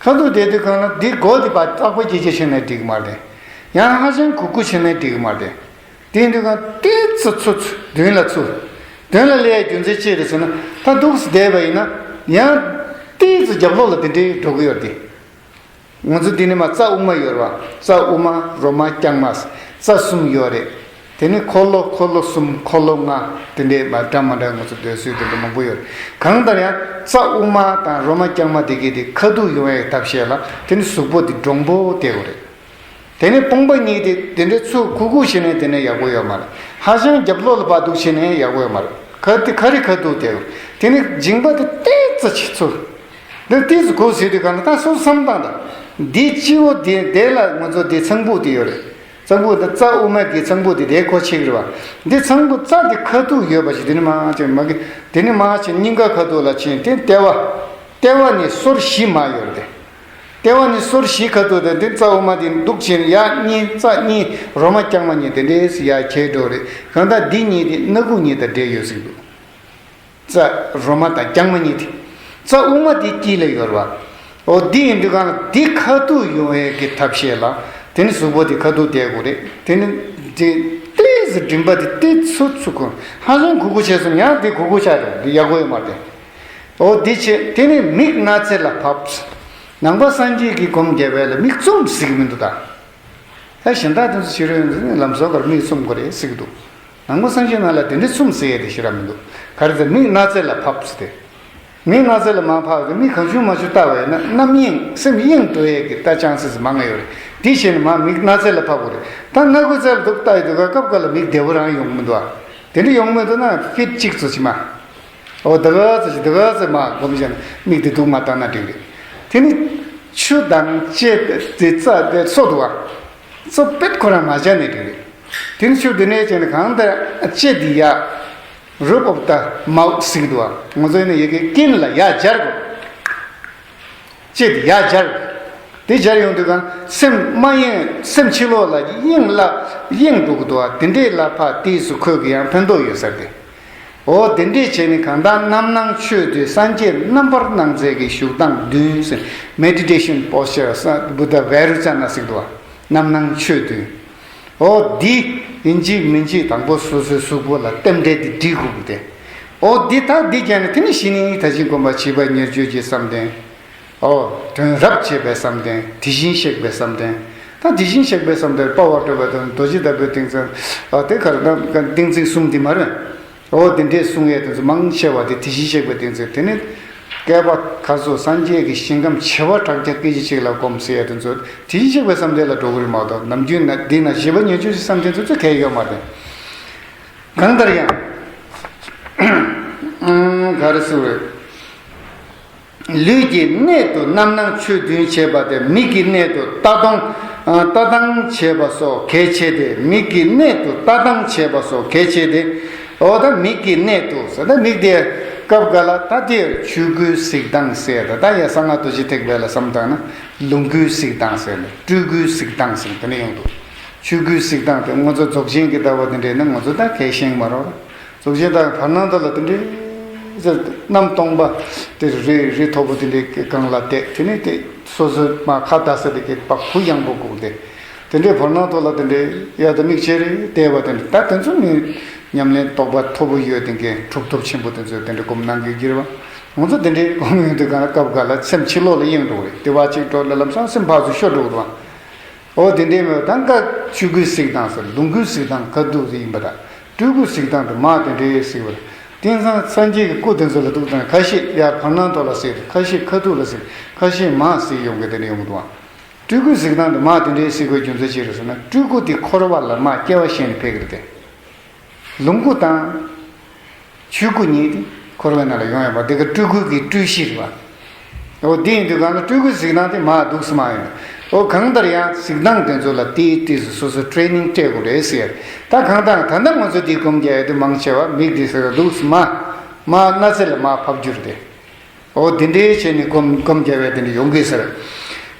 ཁ་ཐུག་བསྡད་དུས་གང་ལ་འདི་མགོ་འདི་ཕར་ལྟག་པ་སྐྱེ་སྐྱེ་བྱས་ནས་འགྲིག་གི་མ་རེད། ཡང་ཧ་ཅང་གུག་གུག་བྱས་ནས་འགྲིག་གི་མ་རེད། དེ་ཡིན་དུས་གང་ཏོག་ཙམ་ཚུར་ཚུར་མདུན་ལ་ཚུར། མདུན་ལ་སླེབས་ཡ་རྒྱུ་མཚན་ཅི་རེད་ཟེར་ན། ད་འདུག་སེ་བསྡད་པ་ཡིན་ན་ཡང་ཏོག་ཙམ་རྒྱབ་ལོགས་ལ་དེ་འདྲའི་འགྲོ་གི་ཡོད་རེད་དེ། ང་ཚོ་འདི་ནས་མར་རྩ་དབུ་མ་ཡོད་རེད་བ། རྩ་དབུ་མ། རོ་མ། རྐྱང་མ། རྩ་གསུམ་ཡོད་རེད། དེ་ནས་འཁོར་ལོ། འཁོར་ལོ་གསུམ། འཁོར་ལོ་ལྔ། དེ་འདྲའི་མ་འདྲ་མ་འདྲ་ང་ཚོ་སྡོད་སྲོལ་དེ་འདྲ་མང་པོ་ཡོད་རེད། གང་ལྟར་ཡང་རྩ་དབུ་མ་དང་རོ་མ་རྐྱང་མ་དེ་གའི་དེ་ཁ་ཐུག་ཡོང་བའི་ཐབས་ཤེས་ལ་དེ་ནི་གཟུགས་པོ་དེ་འདྲོང་པོ་བསྡད་དགོས་རེད། དེ་ནས་དཔུང་པ་གཉིས་དེ་དེ་འདྲའི་ཚུར་གུག་གུག་བྱས་ནས་དེ་ནས་ཡག་པོ་ཡོད་མ་རེད། ཧ་ཅང་རྒྱབ་ལོགས་ལ་ཕར་འདུག་བྱས་ནས་ཡག་པོ་ཡོད་མ་རེད། ག་དེ་ག་རེ་ཁ་ཐུག་བསྡད་དགོས། དེ་ནས་མཇིང་པ་དེ་ཏོག་ཙམ་ཅིག་ཚུར། འདི་ཏོག་ཙམ་གུག་ཟེར་དུས་གང་ལ་ད་སོ་སོ་བསམ་སྟངས་དང་། འདི་སྤྱི་བོ་དེ་དེ་ལ་ང་ཚོ་དེ་ཚངས་བུག་དེ་ཡོད་རེད། ཚངས་བུག་དེ་རྩ་དབུ་མ་གི་ཚངས་བུག་དེ་དེ་ཁོ་ཆེ་གི་རེད་བ། འདི་ཚངས་བུག་རྩ་དེ་ཁ་ཐུག་ཡོད་པ་ཞིག་དེ་ནི་མ་ཅིག་མ་གི། དེ་ནི་མ་ཅིག་སྙིང་ག་ཁ་ཐུག་ལ་ཕྱིན་དེ་ལྟེ་བ། ལྟེ་བ་ནས་སོར་བཞི་མར་ཡོད་རེད། ལྟེ་བ་ནས་སོར་བཞི་ཁ་ཐུག་དེ་འདི་རྩ་དབུ་མ་དེ་འདུག་ཕྱིན་ཡ་གཉིས། རྩ་གཉིས། རོ་མ་རྐྱང་མ་གཉིས་དེ་འདྲས་ཡ་ཁྱེར་འགྲོ་རེད། གང་ལྟར་འདི་གཉིས་དེ་སྣ་ཁུག་གཉིས་དང་འབྲེལ་ཡོད་ཟིག་འདུག་རྩ་རོ་མ་དང་རྐྱང་མ་གཉིས་དེ། རྩ་དབུ་མ་དེ་དཀྱིལ་ལ་ཡོད་རེད་བ། འོ་འདི་ཡིན་དུས་གང་ལ་འདི་ཁ་ཐུག་ཡོང་བའི་གི་ཐབས་ཤེས་ལ། དེ་ནི་གཟུགས་པོ་དེ་ཁ་ཐུག་བསྡད་དགོས་རེད། དེ་ནི་དེ་ཏོག་ཙམ་མགྲིན་པ་དེ་ཏོག་ཙམ་ཚུར་ཁུར། ཧ་ཅང་གུག་གུག་བྱས་སོང་ཡང་དེ་གུག་གུག་ཆགས་འགྲོ་འདི་ཡག་པོ་ཡོད་མ་རེད། འོ་འདི་བྱས་དེ་ནི་མིག་སྣ་རྩེ་ལ་ཕབ། ནང་པ་སངས་རྒྱས་ཀྱི་སྒོམ་རྒྱབ་པ་ལ་མིག་བཙུམ་ཟེར་གི་མི་འདུག་ད། ད་གཞན་དག་དེ་ཚོ་ཕྱི་རོལ་ཡོད་ཚོ་ནི་ལམ་བཟོ་གར་མིག་བཙུམ་དགོས་རེད་ཟེར་གི་འདུག་ནང་པ་སངས་རྒྱས་ནང་ལ་དེ་འདྲའི་བཙུམ་ཟེར་ཡས་དེ་ཞེ་དྲག་མི་འདུག་ག་རེ་ཟེར་མིག་སྣ་རྩེ་ལ་ཕབ་ཟེར་ཏེ། མིག་སྣ་རྩེ་ལ་མར་ཕབ་ཟེར་མིག་གང་བྱུང་མང་བྱུང་ལྟ་བས་ན་རྣམ་གཡེང་སེམས་གཡེང་འགྲོ་ཡས་ཀྱི་ད་ཅན་སེ་སི་མང་ང་ཡོད་རེད། དེ་བྱས་ནས་མར་མིག་སྣ་རྩེ་ལ་ཕབ་དགོས་རེད། ད་སྣ་ཁུག་རྩེ་ལ་འདུག་ལྟ་ཡི་འདུག་ག་སྐབས་འགའ་ལ་མིག་བདེ་པོ་རང་ཡོང་གི་མི་འདུག་ཨ། དེ་འདྲ་ཡོང་མི་འདུག་ན་ཕིཊ་གཅིག་ཙམ་ཞིག་མ། འོ་དེ་ག་ཙམ་ཞིག་དེ་ག་ཙམ་མར་སྒོམ་བྱས་ན་མིག་དེ་འདུག་མ་བཏང་ན་འགྲིག་རེད། དེ་ནི་ཆུ་དང་ལྕེ་དེ་རྩ་དེ་སོ་འདུག་ཨ། སོ་པེད་ཁོ་རང་མ་བྱས་ནས་འགྲིག་རེད། དེ་ནི་ཆུ་དེ་ནས་བྱས་ནས་གང་ལྟར་ལྕེ་དེ་ཡ། རུབ་ཨོབ་ཏ་མའུ་ཟེར་གི་འདུག་བ། ང་ཚོ་ཡིན་ན་ཡ་གི་ཀིན་ལ་ཡ་སྦྱར་དགོས། ལྕེ་དེ་ཡ་སྦྱར། དེ་སྦྱར་ཡོང་དུས་གང་སེམས་མ་གཡེང་། སེམས་ཕྱི་ལོགས་ལ་གཡེང་ལ་གཡེང་འགྲོ་གི་འདུག་བ། དེ་འདྲས་ལ་ཕར་དེས་སུ་ཁོས་ཀྱི་ཡང་ཕན་ཐོགས་ཡོད་ཟེར་ཏེ། འོ་དེ་འདྲས་བྱས་ནས་གང་ལྟར་རྣམ་སྣང་ཆོས་བདུན་སངས་རྒྱས་རྣམ་པར་སྣང་མཛད་ཀྱི་བཞུགས་སྟངས་བདུན་ཟེར། Meditation posture Buddha Vairocana ཟེར་འདུག་བ། རྣམ་སྣང་ཆོས་བདུན། འོ་འདི་ཡིན་གཅིག་མིན་གཅིག་དང་པོ་སོ་སོའི་གཟུགས་པོ་ལ་རྟེན་འབྲེལ་དེ་སྒྲིག་དགོས་ཀྱི་དེ། འོ་འདི་དག་འདི་བརྒྱབ་ནས་དེ་ནས་གཞི་ནས་ད་ཅི་སྒོམ་པ་བྱིས་པ་ཉེར་སྤྱོད་ཀྱི་བསམ་གཏན། ཨོ། དོན་རབ་བྱེད་པའི་བསམ་གཏན། དེ་བཞིན་གཤེགས་པའི་བསམ་གཏན། ད་དེ་བཞིན་གཤེགས་པའི་བསམ་གཏན་དཔའ་བར་སྤྲོད་པ་དང་རྡོ་རྗེ་ལྟ་བུའི་ཏིང་འཛིན། ཨ་དེ་གར་ན་ཏིང་འཛིན་གསུམ་འདི་མ་རེད། ཨོ་དེ་འདྲས་གསུང་ཡས་དེ་ཚོ་མང་ཆེ་བ་དེ་དེ་བཞིན་གཤེགས་པའི་ཏིང་འཛིན། དེ་ནི་བསྐལ་པ་ག་ཚོད་སངས་རྒྱས་ཀྱི་ཞིང་ཁམས་བྱེ་བ་ཕྲག་བརྒྱ་སྐད་ཅིག་གཅིག་ལ་སྒོམ་ཟེར་ཡས་དེ་ཚོ་དེ་བཞིན་གཤེགས་པའི་བསམ་གཏན་ལ་འགྲོ་གི་རེད་མ་གཏོགས། ནམ་རྒྱུན་ན་འདི་ན་བྱིས་པ་ཉེར་སྤྱོད་ཀྱི་བསམ་གཏན་ཚོ་ཚོ་གལ་ཡོད་མ་རེད། གང་ལྟར་ཡང་། ག་རེ་ཟེར་བས། ལུས་ཀྱི་གནད་དུ་རྣམ་སྣང་ཆོས་བདུན་བྱེད་པ་སྟེ། མིག་གི་གནད་དུ་ལྟ་སྟངས། ལྟ་སྟངས་བྱེད་པ་སོགས་གལ་ཆེ་སྟེ། མིག་གི་གནད་དུ་ལྟ་སྟངས་བྱེད་པ་སོགས་གལ་ཆེ་སྟེ། འོ་ད་མིག་གི་གནད་དུ་ཟེར་ན་མིག་དེ་སྐབས་འགའ་ལ་ད་དེར་ཆོས་སྐུའི་གཟིགས་སྟངས་ཟེར། ད་ད་ཡ་གསང་སྔགས་རྡོ་རྗེ་ཐེག་པ་ལ་བསམ་བཏང་ན་ལོངས་སྐུའི་གཟིགས་སྟངས་ཟེར་ནས་སྤྲུལ་སྐུའི་གཟིགས་སྟངས་ཟེར་དེ་ནས་ཡོང་འདུག་ཆོས་སྐུའི་གཟིགས་སྟངས་དེ་ང་ཚོ་རྫོགས་ཆེན་གྱི་ལྟ་བ་དེ་འདྲས་ནི་ང་ཚོ་ད་གལ་ཤེས་མ་རོགས། རྫོགས་ཆེན་དང་བར་སྣང་དུ་ལ་དེ་འདྲས་གནམ་སྟོང་པ་དེ་རི་རི་མཐོ་པོ་དེ་འདྲས་སྒང་ལ་བསྡད། དེ་ནས་དེ་སོ་སོ་མ་ཁ་བརྡ་ས་དེ་གི་པ་གུ་ཡངས་པོ་སྒུག་སྟེ། དེ་འདྲས་བར་སྣང་དུ་ལ་དེ་འདྲས་ཡ་ད་མིག་ཆེ་རེ་བལྟས་པ་དེ་འདྲས། ད་དེ་ཚོ་ནི་ཉམས་ལེན་རྟོགས་པ་མཐོ་པོ་ཡོད་དེ་གི་གྲུབ་ཐོབ་ཆེན་པོ་དེ་ཚོས་དེ་འདྲས་སྒོམ་གནང་གི་ཡོད་ཀྱི་རེད་བ། ང་ཚོ་དེ་འདྲས་སྒོམ་ཡོང་དུས་གང་ལ་སྐབས་འགའ་ལ་སེམས་ཕྱི་ལོགས་ལ་གཡེང་འགྲོ་གི་རེད། དེ་བ་གཅིག་འགྲོ་ལ་ལམ་སང་སེམས་ཕར་ཚུར་ཤོར་འགྲོ་གི་རེད་བ། འོ་དེ་འདྲའི་མེད་པ་དང་ཀ་ཆོས་སྐུའི་གཟིགས་སྟངས་སོགས་ལོངས་སྐུའི་གཟིགས་སྟངས་ཁ་ཐུག་ཡིན་པ་དང་སྤྲུལ་སྐུའི་གཟིགས་སྟངས་དེ་མར་དེ་འདྲའི་གཟིགས་པ་དང་། དེང་སང་སངས་རྒྱས་ཀྱི་སྐུ་དེ་ཚོ་ལ་ཐུག་དང་ཁ་ཤས་ཡར་བར་སྣང་ཐོག་ལ་གཟིགས་དང་ཁ་ཤས་ཁ་ཐུག་ལ་གཟིགས་ཁ་ཤས་མར་གཟིགས་ཡོང་གི་དེ་འདྲ་ཡོང་གི་འདུག་ཨང་། སྤྲུལ་སྐུའི་གཟིགས་སྟངས་དེ་མར་དེ་འདྲའི་གཟིགས་པའི་རྒྱུ་མཚན་ཅི་རེད་ཟེར་ན་སྤྲུལ་སྐུ་དེ་འཁོར་བ་ལ་མར་སྐྱེ་བ་བཞེས་ནས་ཕེབས་ཀྱི་རེད་དེ། ལོངས་སྐུ་དང་། ཆོས་སྐུ་གཉིས་དེ་འཁོར་བའི་ནང་ལ་ཡོང་ཡོད་པ་འདི་ག་སྤྲུལ་སྐུ་གི་སྤྲུལ་གཞི་རེད་བ། འོ་དེ་ཡིན་དུས་གང་ལ་སྤྲུལ་སྐུའི་གཟིགས་སྣང་དེ་མར་འདུག་སེ་མར་ཡོང་། འོ་གང་ལྟར་ཡང་གཟིགས་སྣང་དེ་ཚོ་ལ་ཏིས་ཏིས་སུ་སོ་སོ་ཊེ་ནིང་སྤྲད་དགོས་རེད་ཟེར། ད་གང་ལྟར་ད་ལྟ་ང་ཚོ་འདི་སྒོམ་རྒྱག་ཡ་དེ་མང་ཆེ་བ་མིག་འདི་ཟེར་འདུག་སེ་མར་མར་སྣ་རྩེ་ལ་མར་ཕབ་རྒྱུ་རེད་དེ། འོ་དེ་འདྲའི་བྱས་ནས་སྒོམ་སྒོམ་རྒྱག་པའི་དེ་འདྲ་ཡོང་གི་ཟེར།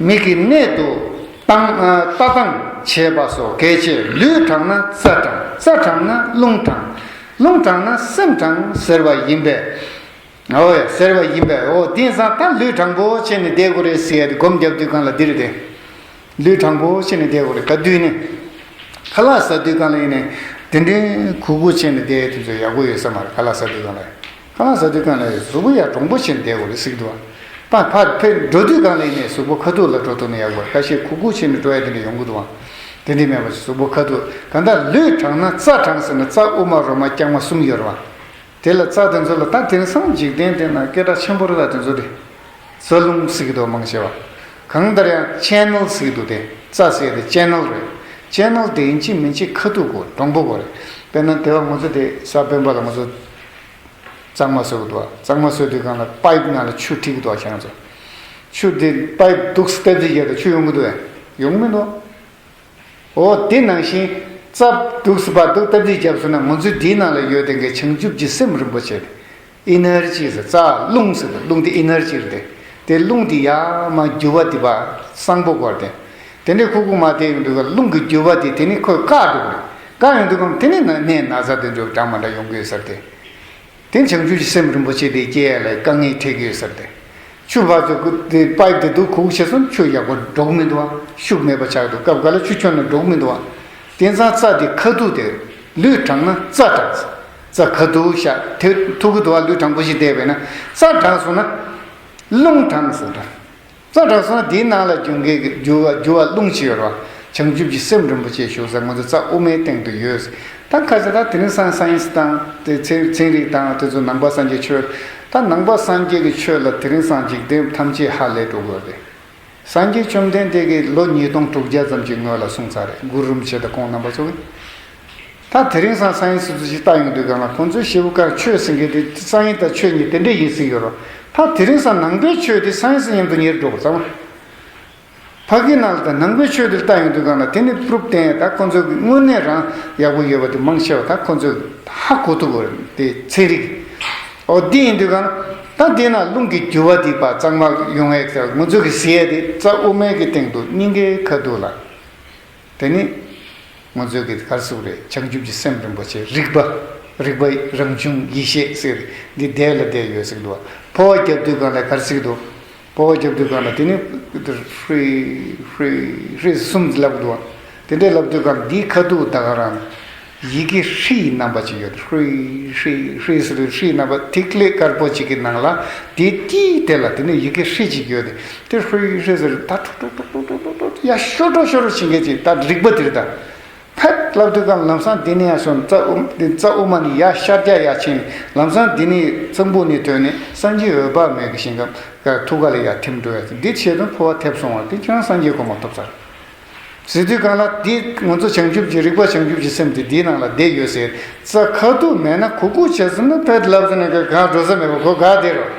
མིག་གི་གནད་དུ་བཏང་ལྟ་སྟངས་བྱེད་པ་སོགས་གལ་ཆེ། ལུས་དྲངས་ན་རྩ་དྲངས། རྩ་དྲངས་ན་རླུང་དྲངས། རླུང་དྲངས་ན་སེམས་དྲངས་ཟེར་བ་ཡིན་པས། འོ་ཡ་ཟེར་བ་ཡིན་པས། འོ་དེང་སང་ད་ལུས་དྲང་པོ་བྱས་ནས་བསྡད་དགོས་རེད་ཟེར་ཡ་དེ་སྒོམ་རྒྱབ་དུས་གང་ལ་འདི་རེད་དེ། ལུས་དྲང་པོ་བྱས་ནས་བསྡད་དགོས་རེད། ག་དུས་ནས། ཁ་ལག་ཟ་དུས་གང་ལ་ཡིན་ནས་དེ་འདྲའི་གུག་གུག་བྱས་ནས་བསྡད་དུས་ཚོད་ཡག་པོ་ཡོད་ས་མ་རེད། ཁ་ལག་ཟ་དུས་གང་ལ་ཡིན། ཁ་ལག་ཟ་དུས་གང་ལ་ཡིན་གཟུགས་པོ་ཡར་དྲང་པོ་བྱས་ནས་བསྡད་དགོས་རེད་ཟེར་གྱི་འདུག་བ། ཕར་ཕར་འགྲོ་དུས་གང་ལ་ཡིན་ནས་གཟུགས་པོ་ཁ་ཐུག་ལ་འགྲོ་ཐུབ་ན་ཡག་པོ་རེད། ཁ་ཤས་གུག་གུག་བྱས་ནས་འགྲོ་ཡ་དེ་འདྲ་ཡོང་གི་འདུག་བ། དེ་འདྲ་མེད་པ་གཟུགས་པོ་ཁ་ཐུག་གང་ལྟར་ལུས་དྲང་ན་རྩ་དྲང་ཟེར་ན་རྩ་དབུ་མ་རོ་མ་རྐྱང་མ་གསུམ་ཡོད་རེད་བ། དེ་ལ་རྩ་དེ་ཚོ་ལ་ད་དེང་སང་འཇིག་རྟེན་དེ་ན་སྐད་གྲགས་ཆེན་པོ་རེད་ད་དེ་ཚོ་དེ། རྩ་རླུང་ཟེར་གྱི་འདུག་མང་ཆེ་བ། གང་ལྟར་ཡང་ཅེ་ནལ་ཟེར་གྱི་འདུག་དེ། རྩ་ཟེར་དེ་ཅེ་ནལ་རེད། ཅེ་ནལ་དེ་ཡིན་གཅིག་མིན་གཅིག་ཁ་ཐུག་དགོས་དྲང་པོ་དགོས་རེད། དཔེར་ན་དེ་བ་ང་ཚོ་དེ་ས་དཔོན་པ་ལ་ང་ཚོ་གཙང་མ་བཟོ་གི་འདུག་བ། གཙང་མ་བཟོ་དུས་གང་ལ་པའིབ་ནང་ལ་ཆུ་ཁྲིད་ཀྱི་འདུག་བ་ཁྱེད་རང་ཚོ། ཆུ་དེ་པའིབ་འདུག་སེ་སྟབས་བདེ་རྒྱབ་དང་ཆུ་ཡོང་གི་འདུག་བས། ཡོང་མི་འདུག་འོ་དེ་ནང་བཞིན་རྩ་འདུག་སེ་ཕར་འདུག་སྟབས་བདེ་རྒྱབ་སོང་ན་ང་ཚོའི་འདིའི་ནང་ལ་ཡོད་དེ་གའི་བྱང་ཆུབ་ཀྱི་སེམས་རིན་པོ་ཆེ་དེ། ཨི་ནར་ཇི་ཟེར་རྩ་རླུང་ཟེར་དེ་རླུང་དེ་ཨི་ནར་ཇི་རེད་དེ། དེ་རླུང་དེ་ཡར་མར་རྒྱུ་བ་དེ་བ་གསང་པོ་སྐོར་དེ། དེ་འདྲའི་ཁུག་ཁུག་མ་དེ་ཡོང་དུས་རླུང་གི་རྒྱུ་བ་དེ་དེ་ནི་ཁོས་བཀག་འགྲོ་གི་རེད། བཀག་ཡོང་དུས་གང་དེ་ནི་ན་ནད་ན་ཚ་དེ་འདྲ་འདྲ་མ་འདྲ་ཡོང་གི་ཡོད་ཟེར་དེ། དེ་བྱང་ཆུབ་ཀྱི་སེམས་རིན་པོ་ཆེ་དེ་སྐྱེ་ཡ་ལ་དཀའ་ངལ་འཕྲད་ཀྱི་ཡོད་ཟེར་ཏེ། ཆུ་ཕར་ཚུར་དེ་པའིབ་དེ་འདུག་གུག་བྱས་སོང་ཆུ་ཡག་པོ་འགྲོ་གི་མི་འདུག་བ། ཤུགས་མེད་པ་ཆགས་འདུག་སྐབས་འགའ་ལ་ཆུ་ཁྱོན་ནས་འགྲོ་གི་མི་འདུག་བ། དེང་སང་རྩ་དེ་ཁ་ཐུག་དེ་ལུས་དྲང་ན་རྩ་དྲང་། རྩ་ཁ་ཐུག་བཞག་དེ་ཐུག་གི་འདུག་བ། ལུས་དྲང་པོ་ཞིག་བསྡད་པས་ན་རྩ་དྲང་སོང་ན་རླུང་དྲང་ཟེར་དྲང་། རྩ་དྲང་སོང་ན་དེའི་ནང་ལ་རྒྱུ་འགལ་གྱི་རྒྱུ་བ་རྒྱུ་བ་རླུང་ཅིག་ཡོད་རེད་བ། བྱང་ཆུབ་ཀྱི་སེམས་རིན་པོ་ཆེ་བཞུགས་ས་ང་ཚོ་རྩ་དབུ་མའི་སྟེང་དུ་ཡོད། ད་ཁ་ཆེ་ད་དེ་རིང་སང་སའེན་སི་དང་དེ་ཚན་ཚན་རིག་དང་དེ་ཚོ་ནང་པ་སངས་རྒྱས་ཆོས། ད་ནང་པ་སངས་རྒྱས་ཀྱི་ཆོས་ལ་དེ་རིང་སང་འཇིག་རྟེན་ཐམས་ཅད་ཧ་ལས་འགྲོ་དགོས་རེད། སངས་རྒྱས་བཅོམ་ལྡན་འདས་ཀྱིས་ལོ་ཉིས་སྟོང་དྲུག་བརྒྱ་ཙམ་གྱི་སྔོན་ལ་གསུངས་ཚར་རེད། གུ་རུ་རིན་པོ་ཆེ་དང་ཁོང་རྣམ་པ་ཚོ་གིས། ད་དེ་རིང་སང་སའེན་སི་ཚོ་ཞིག་ལྟ་ཡོང་དུས་གང་ལ་ཁོང་ཚོའི་ཤེས་བུ་ཀར་ཆོས་ཟེར་མཁན་དེ་སང་ཉིན་དང་ཆོས་གཉིས་དེ་འདྲས་ཡིན་ཟེར་ཡོད་རེད། ད་དེ་རིང་སང་ནང་པའི་ཆོས་དེ་སའེན་སི་མཉམ་དུ་ཉེར་འགྲོ་བ་ཙམ། ཕ་གི་ནང་ལ་ད་ནང་པའི་ཆོས་དེ་ལྟ་ཡོང་དུས་གང་ལ་དེ་ནི་པུ་རུབ་བསྟན་ད་ཁོང་ཚོ་གི་དངོས་གནས་རང་ཡག་པོ་ཡོད་པ་དེ་མང་ཆེ་བ་ད་ཁོང་ཚོས་ཧ་གོ་ཐུབ་པ་རེད་དེ་ཚན་རིག་འོ་འདི་ཡིན་དུས་གང་། ད་དེ་ན་རླུང་གི་རྒྱུ་བ་དེ་པ་གཙང་མ་ཡོང་ཡས་ཀྱི་ང་ཚོ་གི་ཟེར་ཡས་དེ་རྩ་དབུ་མའི་གི་སྟེང་དུ་སྙིང་གའི་ཁ་ཐུག་ལ། དེ་ནི་ང་ཚོ་གི་གར་སུག་རེད། བྱང་ཆུབ་ཀྱི་སེམས་རིན་པོ་ཆེ། རིག་པ། རིག་པ་རང་བྱུང་ཡེ་ཤེས་ཟེར། འདི་དེ་ལ་བསྡད་ཡོད་ཟེར་འདུག་བ། འཕོ་བ་རྒྱབ་དུས་སྒང་ལ་གར་སུག་འདུག་འཕོ་བ་རྒྱབ་དུས་སྒང་ལ་དེ་ནི་ཧྲུའི་ཧྲུའི་ཧྲུའི་གསུམ་ལབ་འདུག་བ། དེ་འདྲའི་ལབ་དུས་སྒང་འདིའི་ཁ་ཐུག་ད་ག་རང་ཡི་གེ་ཧྲི་ཡི་རྣམ་པ་ཅིག་ཡོད། ཧྲུའི་ཧྲི་ཧྲི་ཟེར་དུས་ཧྲི་ཡི་རྣམ་པ་ཐིག་ལེ་དཀར་པོ་ཅིག་གི་ནང་ལ་དེ་ཏིའི་དེ་ལ་དེ་ནི་ཡི་གེ་ཧྲི་ཅིག་ཡོད་དེ། དེ་ཧྲུའི་ཧྲི་ཟེར་ད་ཁྲུག་ཁྲུག་ཁྲུག་ཁྲུག་ཁྲུག་ཁྲུག་ཡ་ཤོ་ཁྲོ་ཤོ་ཁྲོ་བྱེད་མཁན་ཅིག་ད་རིག་པ་དེ་རེད་ད། ཕེབས་ལབ་དུས་སྒང་ལམ་སང་འདི་ནས་ཡར་སོང་། རྩ་དབུ་འདི་རྩ་དབུ་མ་ནས་ཡར་ཤར་རྒྱག་ཡར་ཕྱིན། ལམ་སང་འདི་ནས་གཙང་པོ་ནས་ཐོན་ནས་སངས་རྒྱས་འོད་དཔག་མེད་ཀྱི་ཞིང་ཁམས་ཐུགས་ཀ་ལ་ཡར་ཐིམ་འགྲོ་ཡ། འདི་བྱས་དུས་འཕོ་བ་ཐེབས་སོང་བ་དེ་ཁྱོད་རང་སངས་རྒྱས་གོ་མ་ཐོབ་ཚར། ཟེར་དུས་སྒང་ལ་འདི་ང་ཚོ་བྱང་ཆུབ་ཀྱི་རིག་པ་བྱང་ཆུབ་ཀྱི་སེམས་དེ་འདིའི་ནང་ལ་བསྡད་ཡོད་ཟེར། རྩ་ཁ་ཐུག་མེད་ན་གུག་གུག་བྱས་སོང་ན་ཕེབས་ལབ་སོང་ན་གང་འགྲོ་ས་མེད་པ་ཁོ་ག་བསྡད་རོགས།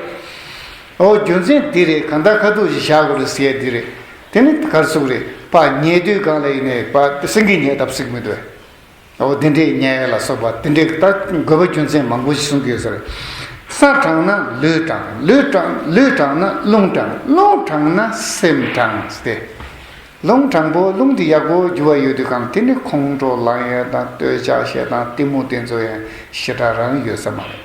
ཨོ་རྒྱུ་མཚན་འདི་རེད། གང་ལྟར་ཁ་ཐུག་ཅིག་བཞག་དགོས་རེད་ཟེར་ཡ་འདི་རེད། དེ་ནི་གར་སུག་རེད་པ། ཉལ་དུས་སྒང་ལ་ཡིན་ནའི་པ་སེང་གེ་ཉལ་སྟབས་སྲིད་མི་འདུག་ཨོ་དེ་འདྲའི་ཉལ་ཡ་ལ་སོགས་པ་དེ་འདྲའི་ད་དགོས་པ་རྒྱུ་མཚན་མང་པོ་ཞིག་གསུང་གི་ཡོད་ས་རེད། ས་དྲངས་ན་ལུས་དྲངས། ལུས་དྲངས་ལུས་དྲངས་ན་རླུང་དྲངས། རླུང་དྲངས་ན་སེམས་དྲངས་ཏེ། རླུང་དྲང་པོ་རླུང་དེ་ཡག་པོ་རྒྱུ་བ་ཡོད་དུས་སྒང་དེ་ནི་ཁོང་ཁྲོ་ལངས་ཡས་དང་འདོད་ཆགས་ཞེ་སྡང་གཏི་མུག་དེ་ཚོ་ཡང་ཞེ་དྲག་རང་ཡོད་ས་མ་རེད།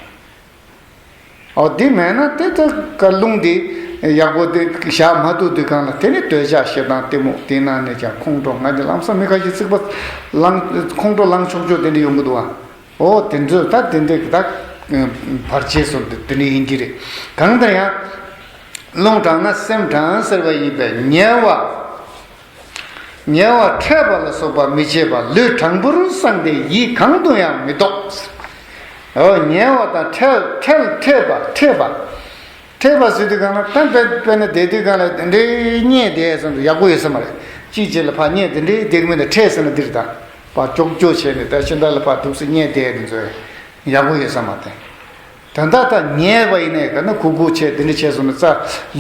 ཨོ་དེ་མེད་ན་དེ་ལྟ་ཀ་རླུང་དེ་ཡག་པོ་དེ་བཞག་མ་ཐུབ་དུས་སྒང་ལ་དེ་ནི་འདོད་ཆགས་ཞེ་སྡང་གཏི་མུག་དེ་ནང་ནས་ཀྱང་ཁོང་ཁྲོ་ང་དེ་ལམ་སང་མི་ཁ་ཤས་ཚིག་པ་ལངས་ཁོང་ཁྲོ་ལངས་ཆོག་ཆོག་དེ་འདྲ་ཡོང་གི་འདུག་ཨ། ཨོ་དེ་ཚོ་ད་དེ་འདྲ་ད་བར་ཆད་སོང་དེ་དེ་འདྲ་ཡིན་གྱི་རེད། གང་ལྟར་ཡང་རླུང་དྲངས་ན་སེམས་དྲངས་ཟེར་བ་ཡིན་པས་ཉལ་བ། ཉལ་བ་འཕྲད་པ་ལ་སོགས་པ་མི་བྱེད་པ། ལུས་དྲང་པོར་བསྲངས་ཏེ་ཡིད་གང་དུ་ཡང་མི་ལྡོག་ཨོ་ཉལ་བ་དང་འཕྲད་འཕྲད་འཕྲད་པ་འཕྲད་པ། འཕྲད་པ་ཟེར་དུས་སྒང་ལ་གཏན་དཔེ་དཔེར་ན་བསྡད་དུས་སྒང་ལ་དེ་འདྲའི་གཉིད་བསྡད་ཙམ་དུ་ཡག་པོ་ཡོད་ས་མ་རེད། གཅིག་བྱས་ལ་ཕར་གཉིད་དེ་འདྲའི་བསྡད་ཀྱི་མེད་ན་འཕྲད་ཟེར་ན་འདིར་ད་ཕར་ཀྱོག་ཀྱོག་བྱས་ནས་ད་ཕྱི་ཟླ་ལ་ཕར་འདུག་སེ་གཉིད་བསྡད་དེ་ཚོ་ཡག་པོ་ཡོད་ས་མ་རེད། ད་ལྟ་ད་ཉལ་བ་ཡིན་ནའི་ག་ན་གུག་གུག་བྱས་དེ་འདྲ་བྱས་སོང་ན་རྩ་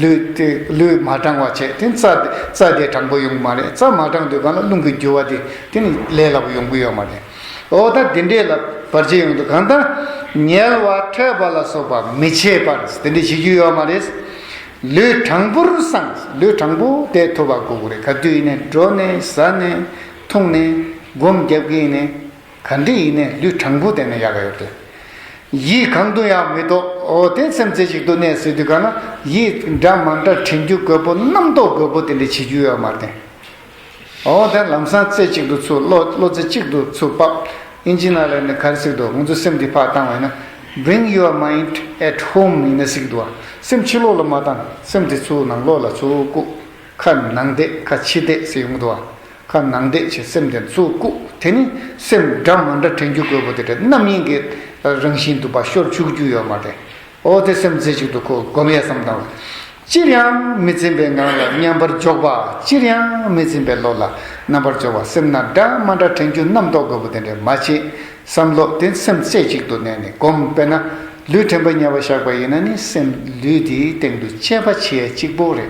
ལུས་དེ་ལུས་མ་དྲང་བ་བྱས་དེ་རྩ་རྩ་དེ་དྲང་པོ་ཡོང་གི་མ་རེད། རྩ་མ་དྲང་དུས་སྒང་ལ་རླུང་གི་རྒྱུ་བ་དེ་དེ་ནི་ལས་སླ་པོ་ཡོང་གི་ཡོད་མ་རེད། ཨོ་ད་དེ་འདྲས་ལ་བར་ཆད་ཡོང་དུས་གང་ལྟར་ཉལ་བ་འཕྲད་པ་ལ་སོགས་པ་མི་བྱེད་པར་དེ་འདྲས་བྱེད་རྒྱུ་ཡོད་མ་རེད། ལུས་དྲང་པོར་བསྲངས། ལུས་དྲང་པོ་དེ་ཐུབ་པ་དགོས་ཀྱི་རེད། ག་དུས་ཡིན་ནའི་འགྲོ་ནས་ཟ་ནས་འཐུང་ནས་སྒོམ་རྒྱབ་ཀྱི་ཡིན་ནའི། ག་འདྲ་ཡིན་ནའི་ལུས་དྲང་པོ་བསྡད་ན་ཡག་ག་ཡོད་དེ། ཡིད་གང་དུ་ཡང་མི་ལྡོག་ཨོ་དེ་སེམས་རྩེ་གཅིག་ཏུ་གནས་ཟེར་དུས་ག་ན་ཡིད་འདྲ་མ་འདྲ་དྲན་རྒྱུ་དགོས་པོ་རྣམ་རྟོག་དགོས་པོ་དེ་འདྲ་བྱེད་རྒྱུ་ཡོད་མ་རེད། ཨོ་དེ་ལམ་སང་རྩེ་གཅིག་ཏུ་ཚུར་བློ་བློ་རྩེ་གཅིག་ཏུ་ཚུར་ཕབ། ཨིན་ཇི་ནང་ལ་ནི་ག་རེ་ཟེར་འདུག་ང་ཚོ་སེམས་འདི་ཕར་བཏང་བས་ན། Bring your mind at home ཡིན་ན་ཟེར་གི་འདུག་བ། སེམས་ཕྱི་ལོགས་ལ་མ་བཏང་། སེམས་དེ་ཚུར་ནང་ལོགས་ལ་ཚུར་བཀུག་ཁ་ནང་བསྡད་ཁ་ཕྱི་བསྡད་ཟེར་ཡོང་གི་འདུག་བ། ཁ་ནང་བསྡད་བྱས་སེམས་དེ་ཚུར་བཀུག་དེ་ནི་སེམས་འདྲ་མ་འདྲ་དྲན་རྒྱུ་དགོས་པོ་དེ་འདྲ་རྣམ་གཡེང་གི་རང་བཞིན་དུ་ཕར་ཤོར་བཅུག་རྒྱུ་ཡོད་མ་རེད། ཨོ་དེ་སེམས་རྩེ་གཅིག་ཏུ་ཁོ་སྒོམ་ཡ་བསམ་དང་། ཅིར་ཡང་མི་འཛིན་པའི་ངང་ལ་མཉམ་པར་འཇོག་པ། ཅིར་ཡང་མི་འཛིན་པའི་བློ་ལ་རྣམ་པར་འཇོག་པ། སེམས་ནང་འདྲ་མ་འདྲ་དྲན་རྒྱུ་རྣམ་རྟོག་དགོས་པོ་དེ་འདྲ་མ་བྱེད། བསམ་བློ་དེ་སེམས་རྩེ་གཅིག་ཏུ་གནས་ནས་སྒོམ། དཔེར་ན་ལུས་དྲན་པ་ཉེ་བར་བཞག་པ་ཡིན་ན་ནི་སེམས་ལུས་དེའི་སྟེང་དུ་དཔྱད་པ་བྱེད་ཡ་གཅིག་པོ་རེད།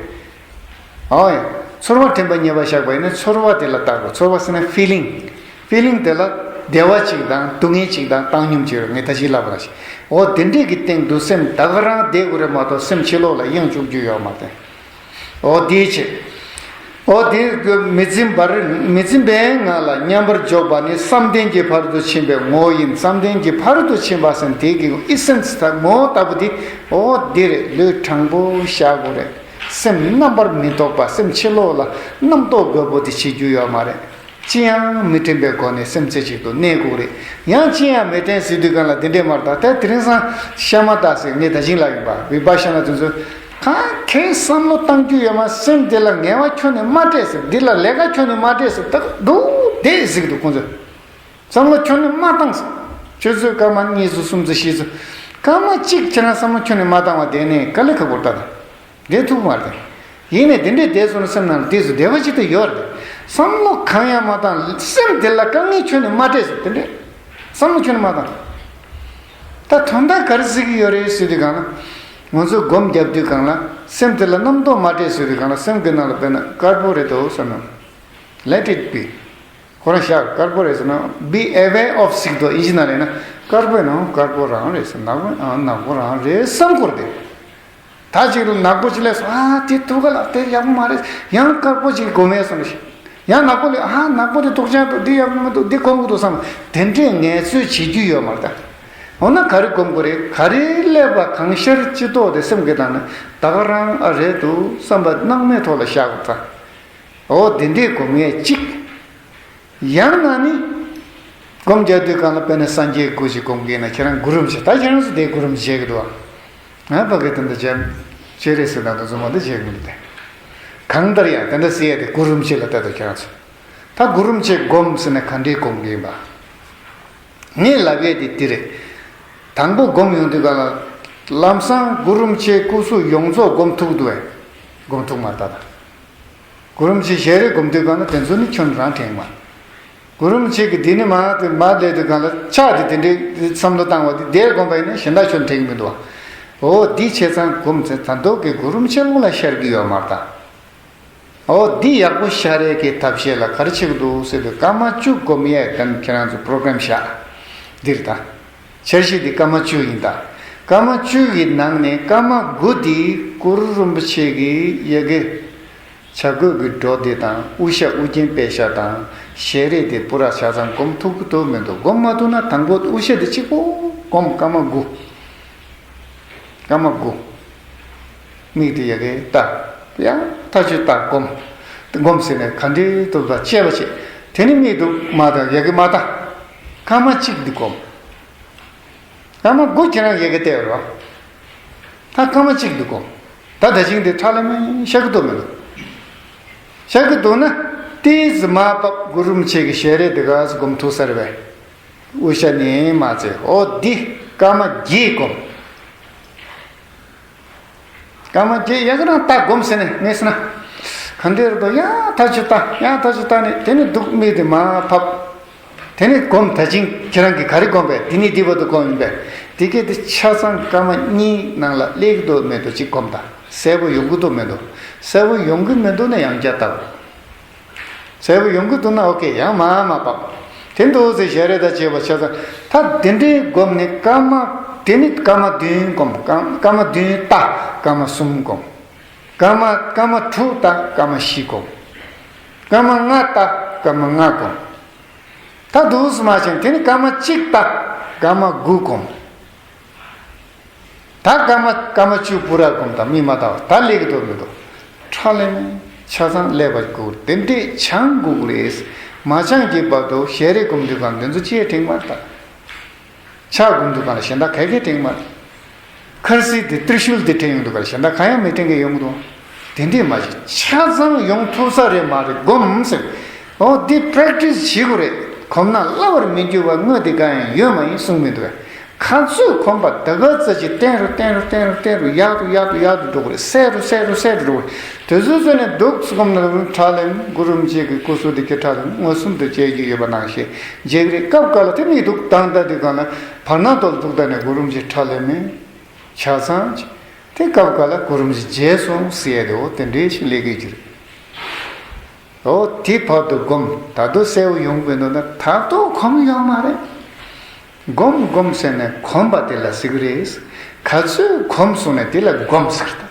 ཨོ་ཡ། ཚོར་བ་དྲན་པ་ཉེ་བར་བཞག་པ་ཡིན་ན་ཚོར་བ་དེ་ལ་བལྟ་དགོས། ཚོར་བ་ཟེར་ན་ཕི་ལིང་། ཕི་ལིང་དེ་ལ་བདེ་བ་གཅིག་དང་སྡུག་བསྔལ་གཅིག་དང་བཏང་སྙོམས་གཅིག་ཡོད་རེད། ངས་ད་ཅི་ལབ་པ་ཞིག་ཨོ་དེ་འདྲས་ཀྱི་སྟེང་དུ་སེམས་ད་ག་རང་བསྡད་དགོས་རེད་མ་གཏོགས་སེམས་ཕྱི་ལོགས་ལ་གཡེང་བཅུག་རྒྱུ་ཡོད་མ་རེད། ཨོ་དེའི་ཕྱིར། ཨོ་དེ་མི་འཛིན་པར་མི་འཛིན་པའི་ངང་ལ་མཉམ་པར་འཇོག་པ་ནི་བསམ་གཏན་གྱི་ཕ་རོལ་ཏུ་ཕྱིན་པའི་ངོ་བོ་ཡིན། བསམ་གཏན་གྱི་ཕ་རོལ་ཏུ་ཕྱིན་པ་ཟེར་དེ་གི་ཨི་སེན་སི་ད་ངོ་བོ་ལྟ་བུ་དེ་ཨོ་དེ་རེད། ལུས་དྲང་པོ་བཞག་དགོས་རེད། སེམས་རྣམ་པར་མི་རྟོག་པ། སེམས་ཕྱི་ལོགས་ལ་རྣམ་རྟོག་དགོས་པོ་དེ་བྱེད་རྒྱུ་ཡོད་མ་རེད། ཅི་ཡང་མི་དྲན་པའི་སྒོ་ནས་སེམས་རྩེ་གཅིག་ཏུ་གནས་དགོས་རེད། ཡང་ཅི་ཡང་མི་དྲན་ཟེར་དུས་གང་ལ་དེ་འདྲས་མ་རེད། ད་ལྟའི་དེ་རིང་སང་ཤ་མ་ད་ཟེར་ངས་ད་བཞིན་ལབ་ཡིན་པ། བི་པ་ཤ་ན་དེ་ཚོ་གང་གས་བསམ་བློ་བཏང་རྒྱུ་ཡོད་མ། སེམས་དེ་ལ་ངལ་བ་ཁྱོན་ནས་མ་སྤྲད་ཟེར། འདི་ལ་ལས་ཀ་ཁྱོན་ནས་མ་སྤྲད་ཟེར། ད་འདུག་བསྡད་ཟེར་གི་འདུག་ཁོང་ཚོས། བསམ་བློ་ཁྱོན་ནས་མ་བཏང་ཟེར། ཆུ་ཚོད་སྐར་མ་གཉིས་ཚོ་གསུམ་ཚོ་བཞི་ཚོ་སྐར་མ་གཅིག་ཁྱེད་རང་བསམ་བློ་ཁྱོན་ནས་མ་བཏང་བ་དེ་ནས་དཀའ་ལས་ཁག་པོ་ལྟ་དང་། བསྡད་ཐུབ་མ་རེད། ཡིན་ནའི་དེ་འདྲས་བསྡད་སོང་ན་སེམས་ནང་ལ་དེ་ཚོ་བདེ་བ་ཅིག་ཏུ་ཡོད་རེད། བསམ་བློ་གང་ཡང་མ་བཏང་། སེམས་དེ་ལ་དཀའ་ངལ་ཁྱོན་ནས་མ་སྤྲད་ཟེར། དེ་འདྲས་བསམ་བློ་ཁྱོན་ནས་མ་བཏང་། ད་དོན་དག་ག་རེ་ཟེར་གྱི་ཡོད་རེད་ཟེར་དུས་གང་ལ། ང་ཚོ་སྒོམ་རྒྱབ་དུས་གང་ལ་སེམས་དེ་ལ་རྣམ་རྟོག་མ་སྤྲད་ཟེར་དུས་གང་ལ་སེམས་ཀྱི་ནང་ལ་དཔེར་ན་དཀར་པོ་རེད་དོ་བསམ་ན། Let it be། ཁོ་རང་ཤག་དཀར་པོ་རེད་ཟེར་ན། Be aware of ཟེར་དོ་ཨིན་ཇི་ནང་ལ་ཡིན་ན་དཀར་པོ་ཡིན་ནའང་དཀར་པོ་རང་རེད་ཟེར། ནག་པོ་ཡིན་ནའང་ནག་པོ་རང་རེད་བསམ་དགོས་རེད། ད་ཅིག་ལ་ནག་པོ་ཅིག་ལས་སོང་། ཨ་དེ་ཐུག་ག་ལ་དེ་ཡག་པོ་མ་རེད། ཡང་དཀར་པོ་ཅིག་སྒོམ་ཡས་སོང་ཞིག། ཡང་ནག་པོ་ལས། ཨ་ནག་པོ་དེ་ཐུག་ཅང་འདུག། འདི་ཡག་པོ་མི་འདུག། འདི་སྒོམ་གི་འདུག་བསམ། དེ་འདྲའི་ངལ་རྩོལ་བྱེད་རྒྱུ་ཡོད་མ་རེད་ད། འོ་ན་ག་རེ་སྒོམ་དགོས་རེད། ག་རེ་སླེབས་པ་གང་ཤར་ཅི་ཐུབ་དེ་སེམས་ཀྱི་ནང་ནས་ད་ག་རང་ཨ་རེད་འདུག་བསམ་པ་སྣང་མེད་ཐོག་ལ་བཞག་དགོས་ད། འོ་དེ་འདྲའི་སྒོམ་ཡས་གཅིག། ཡང་ན་ནི། སྒོམ་རྒྱག་དུས་གང་ལ་དཔེར་ན་སངས་རྒྱས་སྐུ་ཞིག་སྒོམ་གྱིན་ན་ཁྱེད་རང་གུ་རུམ་ཆེ། ད་ཁྱེད་རང་ཚོ་དེ་གུ་རུམ་ཆེ་བྱེད་ཀྱི་འདུག་ཨ། ང་ཕ་གི་དེ་འདྲ་བྱས། ཆེ་རེད་ཟེར་ན་ད་ཚོ་མ་འདི་བྱེད་ཀྱི་མི་འདུག་སྟེ། གང་ལྟར་ཡང་དེ་འདྲ་ཟེར་ཡ་དེ་གུ་རུམ་ཆེ་ལ་ལྟ་དུ་ཁྱེད་རང་ཚོ། ད་གུ་རུམ་ཆེ་སྒོམ་ཟེར་ན་ག་འདྲའི་སྒོམ་གྱིན་པ། ངས་ལབ་ཡས་དེ་དེ་རེད། དང་པོ་སྒོམ་ཡོང་དུས་གང་ལ། ལམ་སང་གུ་རུམ་ཆེ་སྐུ་གཟུགས་ཡོངས་རྫོགས་སྒོམ་ཐུབ་འདུག་བས། སྒོམ་ཐུབ་མ་རེད་ད། གུ་རུམ་ཆེ་ཞལ་རས་སྒོམ་དུས་གང་ལ་དེ་ཚོ་ནི་ཁྱོད་རང་དྲན་མ། གུ་རུམ་ཆེ་གི་འདི་ནི་མ་དེ་མ་བསྡད་དུས་གང་ལ་ཕྱག་དེ་དེ་འདྲའི་བསམ་བློ་བཏང་བ་དེ་དེར་སྒོམ་པ་ཡིན་ན་གཞན་དག་ཁྱོད་དྲན་གི་མི་འདུག་བ། འོ་འདི་བྱས་ཙང་སྒོམ་ཚེ་ད་མདོ་གི་གུ་རུམ་ཆེ་ལུང་ལ་ཤར་གི་ཡོད་མ་རེད་ད། འོ་འདི་ཡག་པོ་ཤར་ཡས་ཀྱི་ཐབས་ཤེས་ལ་ག་རེ་བྱེད་ཀྱི་འདུག་ཟེར་དུས་སྐར་མ་བཅུ་སྒོམ་ཡས་གན་ཁྱེད་རང་ཚོ་པྲོ་གྲམ་བཞག་འདིར་ད། འཆར་གཞི་འདི་སྐར་མ་བཅུ་ཡིན་ད། སྐར་མ་བཅུ་ཡི་ནང་ནས་སྐར་མ་དགུ་འདི་གུ་རུ་རིན་པོ་ཆེ་གི་ཡ་གི་བྱ་རྒོད་ཀྱི་སྒྲོ་འདི་དང་དབུ་ཞྭ་དབུ་རྒྱན་པད་ཞྭ་དང་ཞལ་རས་དེ་པུ་ར་ཆ་ཚང་སྒོམ་ཐུབ་ཀྱི་འདུག་མི་འདུག། སྒོམ་མ་ཐུབ་ན་དང་པོ་དབུ་ཞྭ་འདི་གཅིག་པོ་སྒོམ། སྐར་མ་དགུ། སྐར་མ་དགུ། མིག་དེ་ཡ་གི་ལྟ། ཡང་ཐག་ཆོད་ལྟ་སྒོམ། སྒོམ་ཟེར་ནས་ག་འདྲའི་ཐུབ་ལ་དཔྱད་པ་བྱེད། དེ་ནི་མིག་དུ་མ་ལྟ་ཡ་གི་མ་ལྟ། སྐར་མ་གཅིག་འདི་སྒོམ། སྐར་མ་དགུ་ཁྱེད་རང་ཡ་གི་བལྟས་རོགས། ད་སྐར་མ་གཅིག་འདི་སྒོམ། ད་ད་ཅིང་འདི་ཁྲ་ལ་མེ་ཤ་གི་འདུག་མི་འདུག། ཤ་གི་འདུག་ན། ཏིས་མ་བབ་གུ་རུམ་ཆེ་གི་ཞལ་རས་འདི་ག་སྒོམ་ཐུབ་ས་རེད་པས། དབུ་ཞྭ་ནི་མ་ཚེ་འོ་འདི་སྐར་མ་བརྒྱད་སྒོམ། སྐར་མ་བརྒྱད་ཡག་རང་ལྟ་སྒོམ་ཟེར་ནས་ངས་ཟེར་ན། ག་འདྲ་རེད་དོ། ཡང་ཐག་ཆོད་ལྟ། ཡང་ཐག་ཆོད་ལྟ་ནས་དེ་ནི་འདུག་མིག་དེ་མར་ཕབ། དེ་ནི་སྒོམ། ད་ཅིང་ཁྱེད་རང་གིས་ག་རེ་སྒོམ་པས། དེ་ནི་འདི་བར་དུ་སྒོམ་ཡིན་པས། དེ་སྐད་དུ་ཆ་ཚང་སྐར་མ་གཉིས་ནང་ལ་སླེབས་ཀྱི་འདུག་མི་འདུག་ཅིག་སྒོམ་ད། གསལ་པོ་ཡོང་གི་འདུག་མི་འདུག། གསལ་པོ་ཡོང་གི་མི་འདུག་ན་ཡང་བསྐྱར་ལྟ་དགོས། གསལ་པོ་ཡོང་གི་འདུག་ན་ཨོ་ཀེ། ཡང་མར་མར་བབས། དེ་འདུག་ཟེར་ཞལ་རས་དང་བཅས་པ་ཆ་ཚང་། ད་དེ་འདྲའི་སྒོམ་ནི་སྐར་མ། དེ་ནི་སྐར་མ་བདུན་སྒོམ། སྐར་སྐར་མ་བདུན་ལྟ། སྐར་མ་གསུམ་སྒོམ། སྐར་མ་སྐར་མ་དྲུག་ལྟ། སྐར་མ་བཞི་སྒོམ། སྐར་མ་ལྔ་ལྟ། སྐར་མ་ལྔ་སྒོམ། ད་འདུག་སེ་མ་བྱས། དེ་ནི་སྐར་མ་གཅིག་ལྟ། སྐར་མ་དགུ་སྒོམ། ད་སྐར་མ་སྐར་མ་བཅུ་པུ་ར་སྒོམ་དང་མིག་མ་བལྟ་བར་ད་སླེབས་ཀྱི་འདུག་མི་འདུག། ཁྲ་ལེ་མེ་ཆ་ཚང་སླེབས་པ་དགོས། དེ་འདྲས་བྱང་དགོས་ཀྱི་རེད། མ་བྱང་གི་བར་དུ་ཞལ་རས་སྒོམ་དུས་གང་དེ་ཚོ་ཅི་ཡང་དྲན་མ་ད། ཕྱག་སྒོམ་དུས་གང་ལ་གཞན་དག་ག་གེ་དྲན་མ། འཁར་གསིལ་དེ་ཏྲི་ཤུལ་དེ་དྲན་ཡོང་དུས་གང་ལ་གཞན་དག་གང་ཡང་མི་དྲན་གི་ཡོང་གི་འདུག། དེ་འདྲས་མ་བྱེད། ཆ་ཚང་ཡོང་ཐུབ་ས་རེད་མ་རེད། སྒོམ་ཟེར། འོ་འདི་པྲེག་ཊི་སི་བྱེད་དགོས་རེད། གོམས་ན་སླ་བར་མི་འགྱུར་བ་དངོས་དེ་གང་ཡང་ཡོད་མ་ཡིན་གསུངས་མི་འདུག་ག་ག་ཚོད་གོམས་པ་དེ་ག་ཙམ་ཅིག་བརྟན་རུ་བརྟན་རུ་བརྟན་རུ་བརྟན་རུ་ཡག་ཏུ་ཡག་ཏུ་ཡག་ཏུ་འགྲོ་གི་རེད། གསལ་རུ་གསལ་རུ་གསལ་རུ་འགྲོ་གི་རེད། དེ་ཚོའི་ཚོད་ནས་འདུག་སེ་སྒོམ་ན་ཁྲ་ལམ་གུ་རུམ་ཆེ་གི་སྐུ་གཟུགས་དེ་ཁྱེད་ཁྲ་ལམ་མངོན་སུམ་དུ་བྱེད་ཀྱི་ཡོད་པ་ནང་བཞིན་བྱེད་ཀྱི་རེད། སྐབས་འགའ་ལ་དེ་མི་འདུག་བཏང་ད་དེ་གང་ལ་བར་སྣང་དུ་འདུག་ད་ནས་གུ་རུམ་ཆེ་ཁྲ་ལམ་མེད་ཆ་ཚང་ཅིག་དེ་སྐབས་འགའ་ལ་གུ་རུམ་ཆེ་བརྗེད་སོང་ཟེར་ཡ་དེ་འོ་དེ་འདྲའི་ཞིག་སླེབས་ཀྱི་རེད། འོ་དེ་བར་དུ་སྒོམ། ད་དུང་གསལ་བོ་ཡོང་གི་མི་འདུག་ན་ད་དུང་གོམས་ཡོད་མ་རེད། སྒོམ་སྒོམ་ཟེར་ནས་གོམས་པ་དེ་ལ་ཟེར་གི་རེད། ག་ཚོད་གོམས་སོང་ན་དེ་ལ་སྒོམ་ཟེར་ད།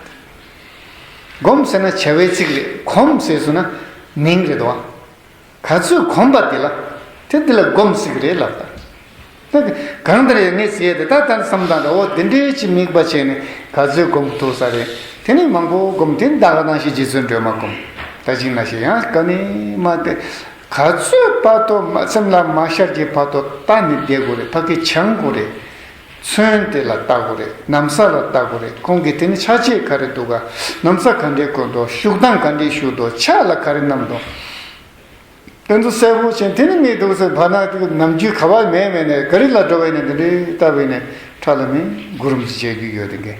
སྒོམ་ཟེར་ན་བྱ་བའི་ཚིག་རེད། གོམས་ཟེར་སོང་ན་མིང་རེད་དོ། ག་ཚོད་གོམས་པ་དེ་ལ་དེ་དེ་ལ་སྒོམ་ཟེར་གི་རེད་ལབ་ད། ད་གང་ལྟར་ཡང་ངས་ཟེར་ཡ་དེ་ད་ལྟ་བསམ་སྟངས་དང་འོ་དེ་འདྲའི་ཅིག་དམིགས་པ་བྱས་ནས་ག་ཚོད་སྒོམ་ཐུབ་ས་རེད། དེ་ནས་མང་པོ་སྒོམ། དེ་ནས་ད་ག་ནང་བཞིན་རྗེ་བཙུན་སྒྲོལ་མ་སྒོམ། ད་ཅིག་ན་ཞིག་ཡང་ག་ནས་མ་དེ་ག་ཚོད་བར་དུ་མ་སེམས་ལ་མ་ཤར་གྱི་བར་དུ་ལྟ་ནས་བསྡད་དགོས་རེད། ཕ་གི་བྱང་དགོས་རེད། ཚོན་དེ་ལ་ལྟ་དགོས་རེད། ན་བཟའ་ལ་ལྟ་དགོས་རེད། ཁོང་གི་དེ་ནི་ཆ་བྱད་ག་རེ་འདུག་ག་ན་བཟའ་ག་འདྲས་གོན་འདུག། བཞུགས་སྟངས་ག་འདྲས་བཞུགས་འདུག། ཕྱག་ལ་ག་རེ་བསྣམས་འདུག། དེ་ཚོ་གསལ་པོ་བྱས། དེ་ནི་མི་འདུག་ཟེར་བར་ན་ནམ་རྒྱུན་ག་བ་མེད་མེད་ནས་ག་རི་ལ་འགྲོ་བས་ནས་འདི་འདྲའི་ལྟ་བས་ནས་ཁྲ་ལ་མི་གུ་རུམ་ཅིག་བྱེད་རྒྱུ་ཡོད་དེ་གས།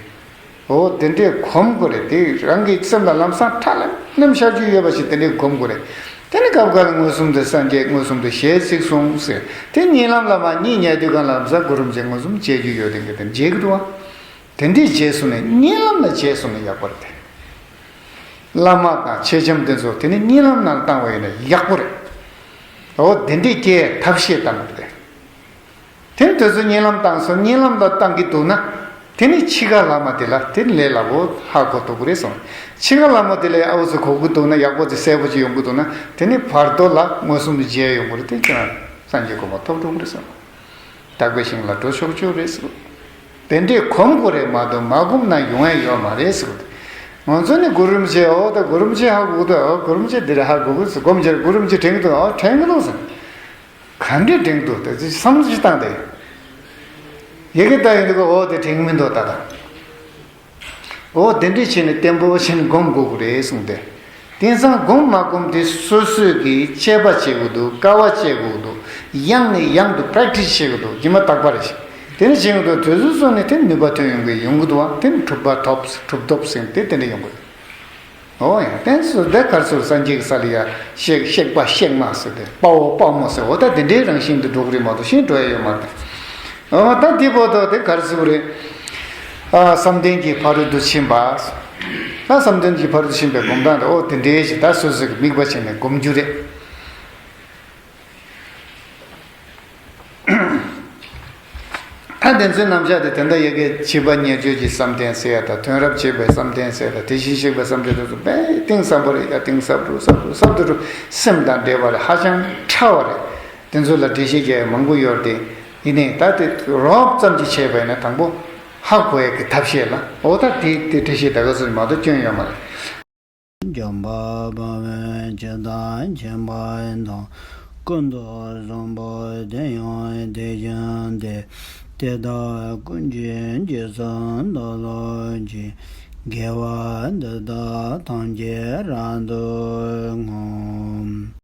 འོ་དེ་འདྲས་གོམས་དགོས་རེད། དེ་རང་གི་སེམས་ལ་ལམ་སང་ཁྲ་ལམ་ལམ་ཤར་རྒྱུ་ཡོད་པ་ཞིག་དེ་འདྲས་གོམས་དགོས་རེད། དེ་ནི་སྐབས་འགའ་ལ་མངོན་སུམ་དུ་སངས་རྒྱས་མངོན་སུམ་དུ་ཞལ་གཟིགས་སོང་ཟེར། དེ་གཉིད་ལམ་ལ་མ་གཉིད་ཉལ་དུས་གང་ལ་ལམ་སང་གུ་རུམ་ཅིག་མངོན་སུམ་བྱེད་རྒྱུ་ཡོད་དེ་གས། དེ་མཇལ་གི་འདུག་བ། དེ་འདྲས་བྱས་སོང་ནས་གཉིད་ལམ་ལ་བྱས་སོང་ན་ཡག་པོ་རེད་དེ། བླ་མ་དང་མཆེད་ལྕམ་དེ་ཚོ་དེ་ནི་གཉིད་ལམ་ནང་བཏང་བ་ཡིན་ན་ཡག་པོ་རེད། འོ་དེ་འདྲས་སྐྱེ་ཐབས་ཤེས་བཏང་དགོས་རེད། དེ་ནི་དེ་ཚོ་གཉིད་ལམ་བཏང་སོང་། གཉིད་ལམ་ལ་བཏང་གི་འདུག་ན། དེ་ནི་འཆི་ཁ་ལྷག་མ་དེ་ལ་དེ་ནི་ལས་སླ་པོ་ཧ་གོ་ཐུབ་ཀྱི་རེད་གསུངས། འཆི་ཁ་ལྷག་མ་དེ་ལས་ཨ་འུ་ཚོ་གོ་གི་འདུག་ན། ཡག་པོ་ཅིག་གསལ་པོ་ཅིག་ཡོང་གི་འདུག་ན། དེ་ནི་བར་དོ་ལ་མངོན་སུམ་དུ་མཇལ་ཡོང་གི་རེད། དེ་ཁྱེད་རང་སངས་རྒྱས་གོ་འཕང་ཐོབ་འགྲོ་གི་རེད་གསུངས། དག་པའི་ཞིང་ལ་འགྲོ་ཆོག་ཆོག་རེད་གསུངས། དེ་འདྲས་གོམས་དགོས་རེད་མ་གཏོགས་མ་གོམས་ན་ཡོང་ཡ་ཡོད་མ་རེད་གསུངས། ང་ཚོ་ནི་གུ་རུ་རིན་པོ་ཆེ། འོ་ད་གུ་རུ་རིན་པོ་ཆེ་ཧ་གོ་གི་འདུག་འོ་གུ་རུ་རིན་པོ་ཆེ་འདི་རེད་ཧ་གོ་གི་འདུག་སྒོམ་བྱས་གུ་རུ་རིན་པོ་ཆེ་དྲན་གི་འདུག་འོ་དྲན་གི་འདུག་ཟེར། ག་འདྲས་དྲན་འདུག་ད་ཅི་བསམ་བློ་ཞིག་བཏང་སྟེ། ཡི་གེ་ལྟ་ཡོང་དུས་ཀ་འོ་དེ་དྲན་གི་མི་འདུག་ད་ད། འོ་དེ་འདྲས་བྱས་ནས་བརྟན་པོ་བྱས་ནས་སྒོམ་དགོས་ཀྱི་རེད་གསུངས་ཏེ། དེང་སང་སྒོམ་མ་སྒོམ་དེ་སོ་སོས་ཀྱིས་དཔྱད་པ་བྱེད་དགོས་འདུག་དཀའ་བ་སྤྱད་དགོས་འདུག་ཡང་ནས་ཡང་དུ་པེ་རེག་ཊི་སི་བྱེད་དགོས་འདུག་སྒྱུ་མ་ལྟ་བུ་རེད་ཤག་དེ་འདྲ་བྱེད་དགོས་འདུག་དུས་ཚོད་སོང་ནས་དེ་ནུས་པ་ཐོན་ཡོང་གི་ཡོང་གི་འདུག་བ། དེ་ནི་གྲུབ་པ་ཐོབ་གྲུབ་ཐོབ་ཟེར་དེ་དེ་འདྲ་ཡོང་གི་རེད། འོ་ཡ། དེ་ཚོ་དེ་གར་སོང་སངས་རྒྱས་ཀྱི་ས་ལ་ཡ་གཤེགས་གཤེགས་པ་གཤེགས་མ་ཟེར་ཏེ་དཔའ་བོ་དཔའ་མོ་ཟེར། འོ་ད་དེ་འདྲའི་རང་བཞིན་དུ་འགྲོ་གི་རེད་མ་གཏོགས་གཞན་འགྲོ་ཡ་ཡོད་མ་རེད། འོ་ད་དེ་བོ་ད་དེ་གར་སོང་རེད། ཨ་བསམ་གཏན་གྱི་ཕ་རོལ་ཏུ་ཕྱིན་པ། ད་བསམ་གཏན་གྱི་ཕ་རོལ་ཏུ་ཕྱིན་པའི་སྒོམ་སྟངས་དེ་འོ་དེ་འདྲའི་ཞིག་ད་སོ་སོ་གི་དམིགས་པ་བྱས་ནས་སྒོམ་རྒྱུ་རེད། ད་དེ་ཚོའི་རྣམ་གཞག་དེ་དེ་འདྲ་ཡ་གི་བྱིས་པ་ཉེར་སྤྱོད་ཀྱི་བསམ་གཏན་ཟེར་ཡ་དང་། དོན་རབ་བྱེད་པའི་བསམ་གཏན་ཟེར་ཡ་དང་། དེ་བཞིན་གཤེགས་པའི་བསམ་གཏན་དེ་ཚོ་དཔེ་གཏིང་ཟབ་པོ་རེད་ཡ། གཏིང་ཟབ་རུ་ཟབ་རུ་ཟབ་ཏུ་རུ་སེམས་དང་འབྲེལ་བ་རེད། ཧ་ཅང་ཕྲ་བ་རེད། དེ་ཚོ་ལ་འགྲེལ་བཤད་རྒྱག་ཡ་མང་པོ་ཡོད་རེད་དེ། ཡིན་ནའི་ད་དེ་རོབ་ཙམ་ཅིག་བྱས་པ་ཡིན་ན་དང་པོ་ཧ་གོ་ཡ་གི་ཐབས་ཤེས་ལ། འོ་ད་དེ་དེ་འགྲེལ་བཤད་ད་ག་ཚོད་མ་གཏོགས་སྐྱོན་ཡོད་མ་རེད། འཇམ་དཔལ་དཔའ་བོས་ཇི་ལྟར་མཁྱེན་པ་དང་། ཀུན་ཏུ་བཟང་པོ་དེ་ཡང་དེ་བཞིན་ཏེ། དེ་དག་ཀུན་གྱི་རྗེས་སུ་བདག་སློབ་ཅིང་། དགེ་བ་འདི་དག་ཐམས་ཅད་རབ་ཏུ་བསྔོ།